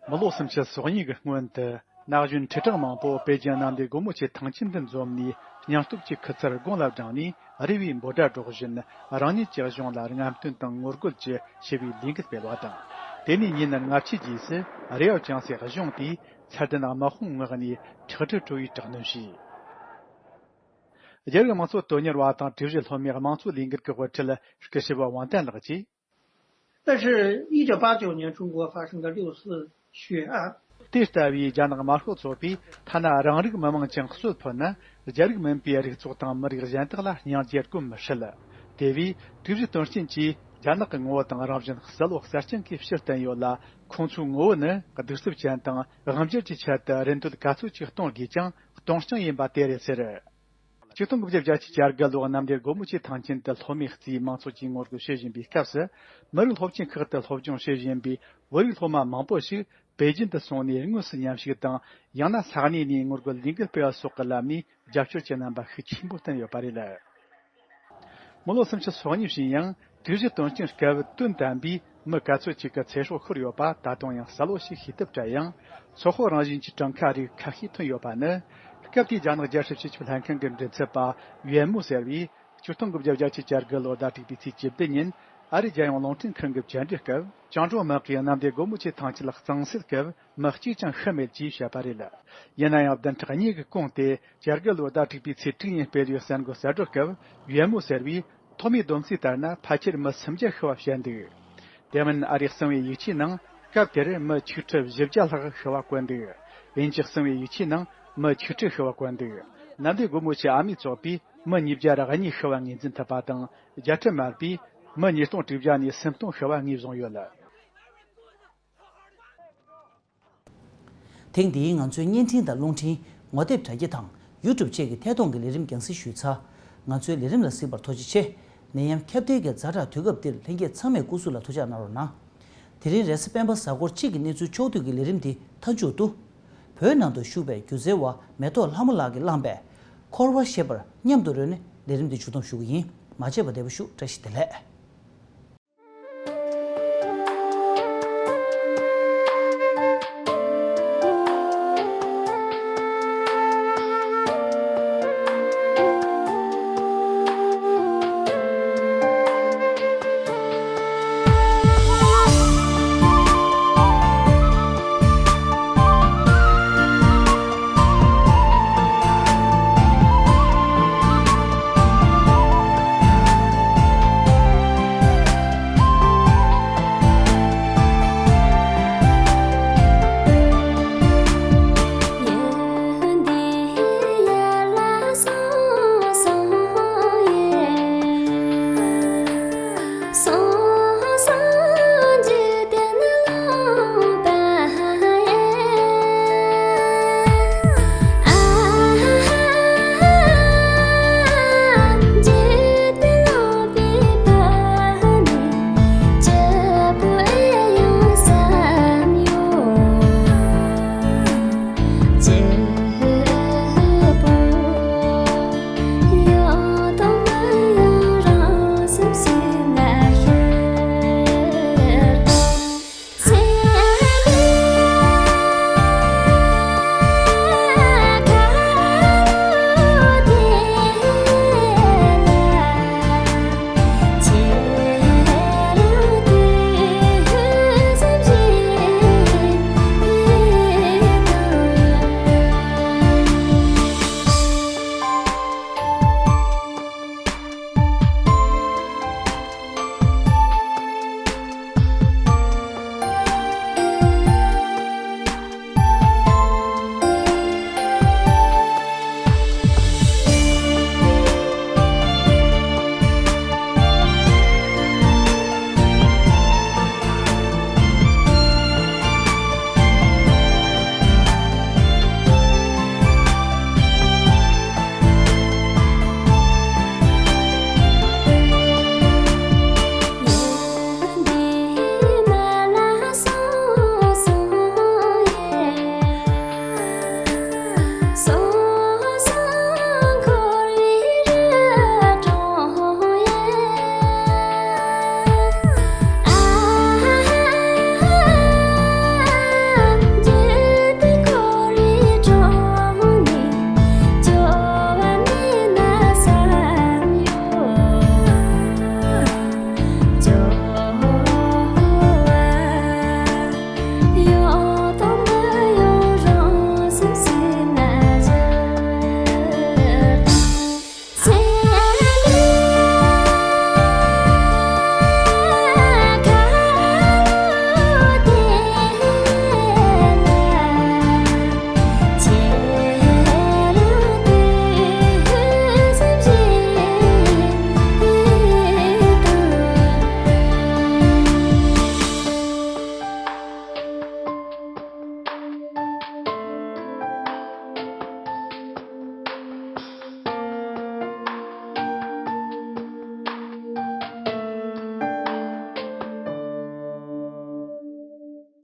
མི་ལོ་སུམ་ཅུ་སོ་གཉིས་ཀྱི་སྔོན་དུ། ན་གཞོན་ཁྲི་ཕྲག་མང་པོ་པེ་ཅིང་གནམ་བདེ་སྒོ་མོ་ཆེའི་ཐང་ཆེན་དུ་འཛོམས་ནས། སྙིང་སྟོབས་ཀྱི་ཁུ་ཚུར་དགུང་ལ་བསྒྲེངས་ནས། རེ་བའི་འབོད་སྒྲ་སྒྲོག་བཞིན། རང་ཉིད་ཀྱི་གཞུང་ལ་རྔམ་སྟོན་དང་ངོ་རྒོལ་གྱི་ཞི་བའི་ལས་འགུལ་སྤེལ་བ་དང་། དེ་ནས་ཉིན་ལྔ་བཅུའི་རྗེས་སུ། རེའོ་ཅང་སའི་གཞུང་དེས་མཚར་ལྡན་དམག་དཔུང་མངགས་ནས་ཁྲག་དྲི་བྲོ་བའི་དྲག་གནོན་བྱས། རྒྱ་རིགས་དམངས་གཙོ་དོན་གཉེར་བ་དང་། དྲུག་བཞི་སློབ་མའི་དམངས་གཙོ་ལས་འགུལ་གྱི་དབུ་ཁྲིད་སྐུ་ཞབས་ཝང་ཏན་ལགས་ཀྱིས། 但是，一九八九年中国发生的六四血案， དེ་ལྟ་བུའི་རྒྱ་ནག་དམར་ཤོག་ཚོགས་པས་ཐ་ན་རང་རིགས་མི་དམངས་ཀྱང་གསོད་ཕོད་ན། རྒྱ་རིགས་མིན་པའི་རིགས་ཚོགས་དང་མི་རིགས་གཞན་དག་ལ་སྙིང་རྗེ་སྒོམ་མི་སྲིད། དེ་བས་དུས་བཞི་དོན་རྐྱེན་གྱིས་རྒྱ་ནག་གི་ངོ་བོ་དང་རང་བཞིན་གསལ་བོ་གསལ་རྐྱང་གིས་ཕྱིར་བསྟན་ཡོད་ལ། ཁོང་ཚོའི་ངོ་བོ་ནི་གདུག་རྩུབ་ཅན་དང་དབང་སྒྱུར་གྱི་ཆེད་དུ་རེ་འདོད་ག་ཚོད་ཅིག་གཏོང་དགོས་ཀྱང་གཏོང་རྐྱང་ཡིན་པ་དེ་རེད་ཟེར། ཆིག་སྟོང་དགུ་བརྒྱ་བརྒྱད་ཅུ་གྱ་དགུ་ལོར་གནམ་བདེ་སྒོ་མོ་ཆེའི་ཐང་ཆེན་དུ་སློབ་མའི་རྩིས་མང་ཚོགས་ཀྱིས་ངོ་རྒོལ་བྱེད་བཞིན་པའི་སྐབས་སུ། མི་རིགས་སློབ་ཆེན་ཁག་ཏུ་སློབ་སྦྱོང་བྱེད་བཞིན་པའི་བོད་རིགས་སློབ་མ་མང་པོ་ཞིག་པེ་ཅིན་དུ་སོང་ནས་དངོས་སུ་མཉམ་ཞུགས་དང་། ཡང་ན་ས་གནས་ནས་ངོ་རྒོལ་ལས་འགུལ་སྤེལ་བ་སོགས་ཀྱི་ལམ་ནས་རྒྱབ་སྐྱོར་གྱི་རྣམ་པ་ཤུགས་ཆེན་པོ་བསྟན་ཡོད་པ་རེད། མི་ལོ་སུམ་ཅུ་སོ་གཉིས་ཕྱིན་ཡང་། དུས་བཞི་དོན་རྐྱེན་སྐབས་དོན་དམ་པའི་ མི་ག་ཚོད་ཅིག་གི་ཚེ་སྲོག་ཤོར་ཡོད་པ་ད་དུང་ཡང་གསལ་བོ་ཞིག་ཤེས་ཐབས་བྲལ་ཡང་། ཚོགས་དཔོན་རང་བཞིན་གྱི་གྲངས་ཀ་རིགས་ཁ་ཤས་ཐོན་ཡོད་པ་ནི། སྐབས་དེའི་རྒྱ་ནག་རྒྱལ་སྲིད་སྤྱི་ཁྱབ་ལྷན་ཁང་གི་མགྲིན་ཚབ་པ་ཡུན་མུ་ཟེར་བས། སྤྱི་སྟོང་དགུ་བརྒྱ་བརྒྱད་ཅུ་གྱ་དགུ་ལོ་ཟླ་དྲུག་པའི་ཚེས་བཅུ་བདུན་ཉིན། ཨ་རིའི་རྒྱལ་ཡོངས་རླུང་འཕྲིན་ཁང་གི་བཅར་འདྲིའི་སྐབས། བཅིངས་འགྲོལ་དམག་གིས་གནམ་བདེ་སྒོ་མོ་ཆེའི་ཐང་ཆེན་གཙང་སེལ་སྐབས། མི་གཅིག་ཀྱང་ཤི་མེད་ཅེས་བཤད་པ་རེད། ཡིན་ན་ཡང་བདུན་ཕྲག་གཉིས་ཀྱི་གོང་སྟེ། གྱ་དགུ་ལོའི་ཟླ་དྲུག་པའི་ཚེས་དྲུག་ཉིན་སྤེལ་བའི་གསར་འགོད་གསལ་བསྒྲགས་སྐབས། ཡུན་མུ་ཟེར་བས། ཐོག་མའི་བསྡོམས་རྩིས་ལྟར་ན། ཕལ་ཆེར་མི་སུམ་བརྒྱ་ཤི་བ་བཤད་འདུག་དེ་མིན། ཨ་རིའི་གསང་བའི་ཡིག་ཆའི་ནང་། སྐབས་དེར་མི་ཆིག་ཁྲི་བཞི་བརྒྱ་ལྷག་ཤི་བ་བཀོད་འདུག་དབྱིན་ཇིའི་གསང་བའི་ཡིག་ཆའི་ནང་། མི་ཆིག་ཁྲི་ཤི་བ་བཀོད་འདུག་གནམ་བདེ་སྒོ་མོ་ཆེའི་ཨ་མའི་ཚོགས་པས། མི་ཉིས་བརྒྱ་རེ་གཉིས་ཤི་བ་ངོས་འཛིན་ཐུབ་པ་དང་། རྒྱལ་ཁྲིམས་མ་ལག་པས། མི་ཉིས་སྟོང་དྲུག་བརྒྱ་ནས་སུམ་སྟོང་ཤི་བ་ངོས་བཟུང་ཡོད། ཐེངས་འདིའི་ང་ཚོའི་བརྙན་འཕྲིན་དང་རླུང་འཕྲིན། ངོ་དེབ་དྲ་རྒྱ་དང་ཡུ་ཊུབ་བཅས་ཀྱི་ཐད་གཏོང་གི་ལས་རིམ་རྒྱང་སྲིང་ཞུས་ཚར། ང་ཚོའི་ལས་རིམ་ལ་གཟིགས་པར་ཐུགས་རྗེ་ཆེ། ནད་ཡམས་ཁྱབ་གདལ་གྱི་ཛ་དྲག་དུས་སྐབས་འདིར་ལྷན་རྒྱས་ཚང་མས་སྐུ་གཟུགས་ལ་ཐུགས་ཅག་གནང་རོགས་གནང་། དེ་རིང་རེས་གཟའ་སྤེན་པ་གཟའ་འཁོར་གཅིག་གི་གནས་ཚུལ་ཕྱོགས་བསྡུས་ཀྱི་ལས་རིམ་འདི་མཐའ་མཇུག་ཏུ། བོད་ནང་དུ་བཞུགས་པའི་སྒྱུ་རྩལ་བ་མེ་ཏོག་ལྷ་མོ་ལགས་ཀྱིས་བླངས་པའི། འཁོར་བ་ཞེས་པར་མཉམ་དུ་རོལ་ནས་ལས་རིམ་འདི་མཇུག་བསྡོམས་ཞུ་གི་ཡིན། མ་བརྗེད་པར་བདེ་པོ་བཞུགས། བཀྲ་ཤིས་བདེ་ལེགས།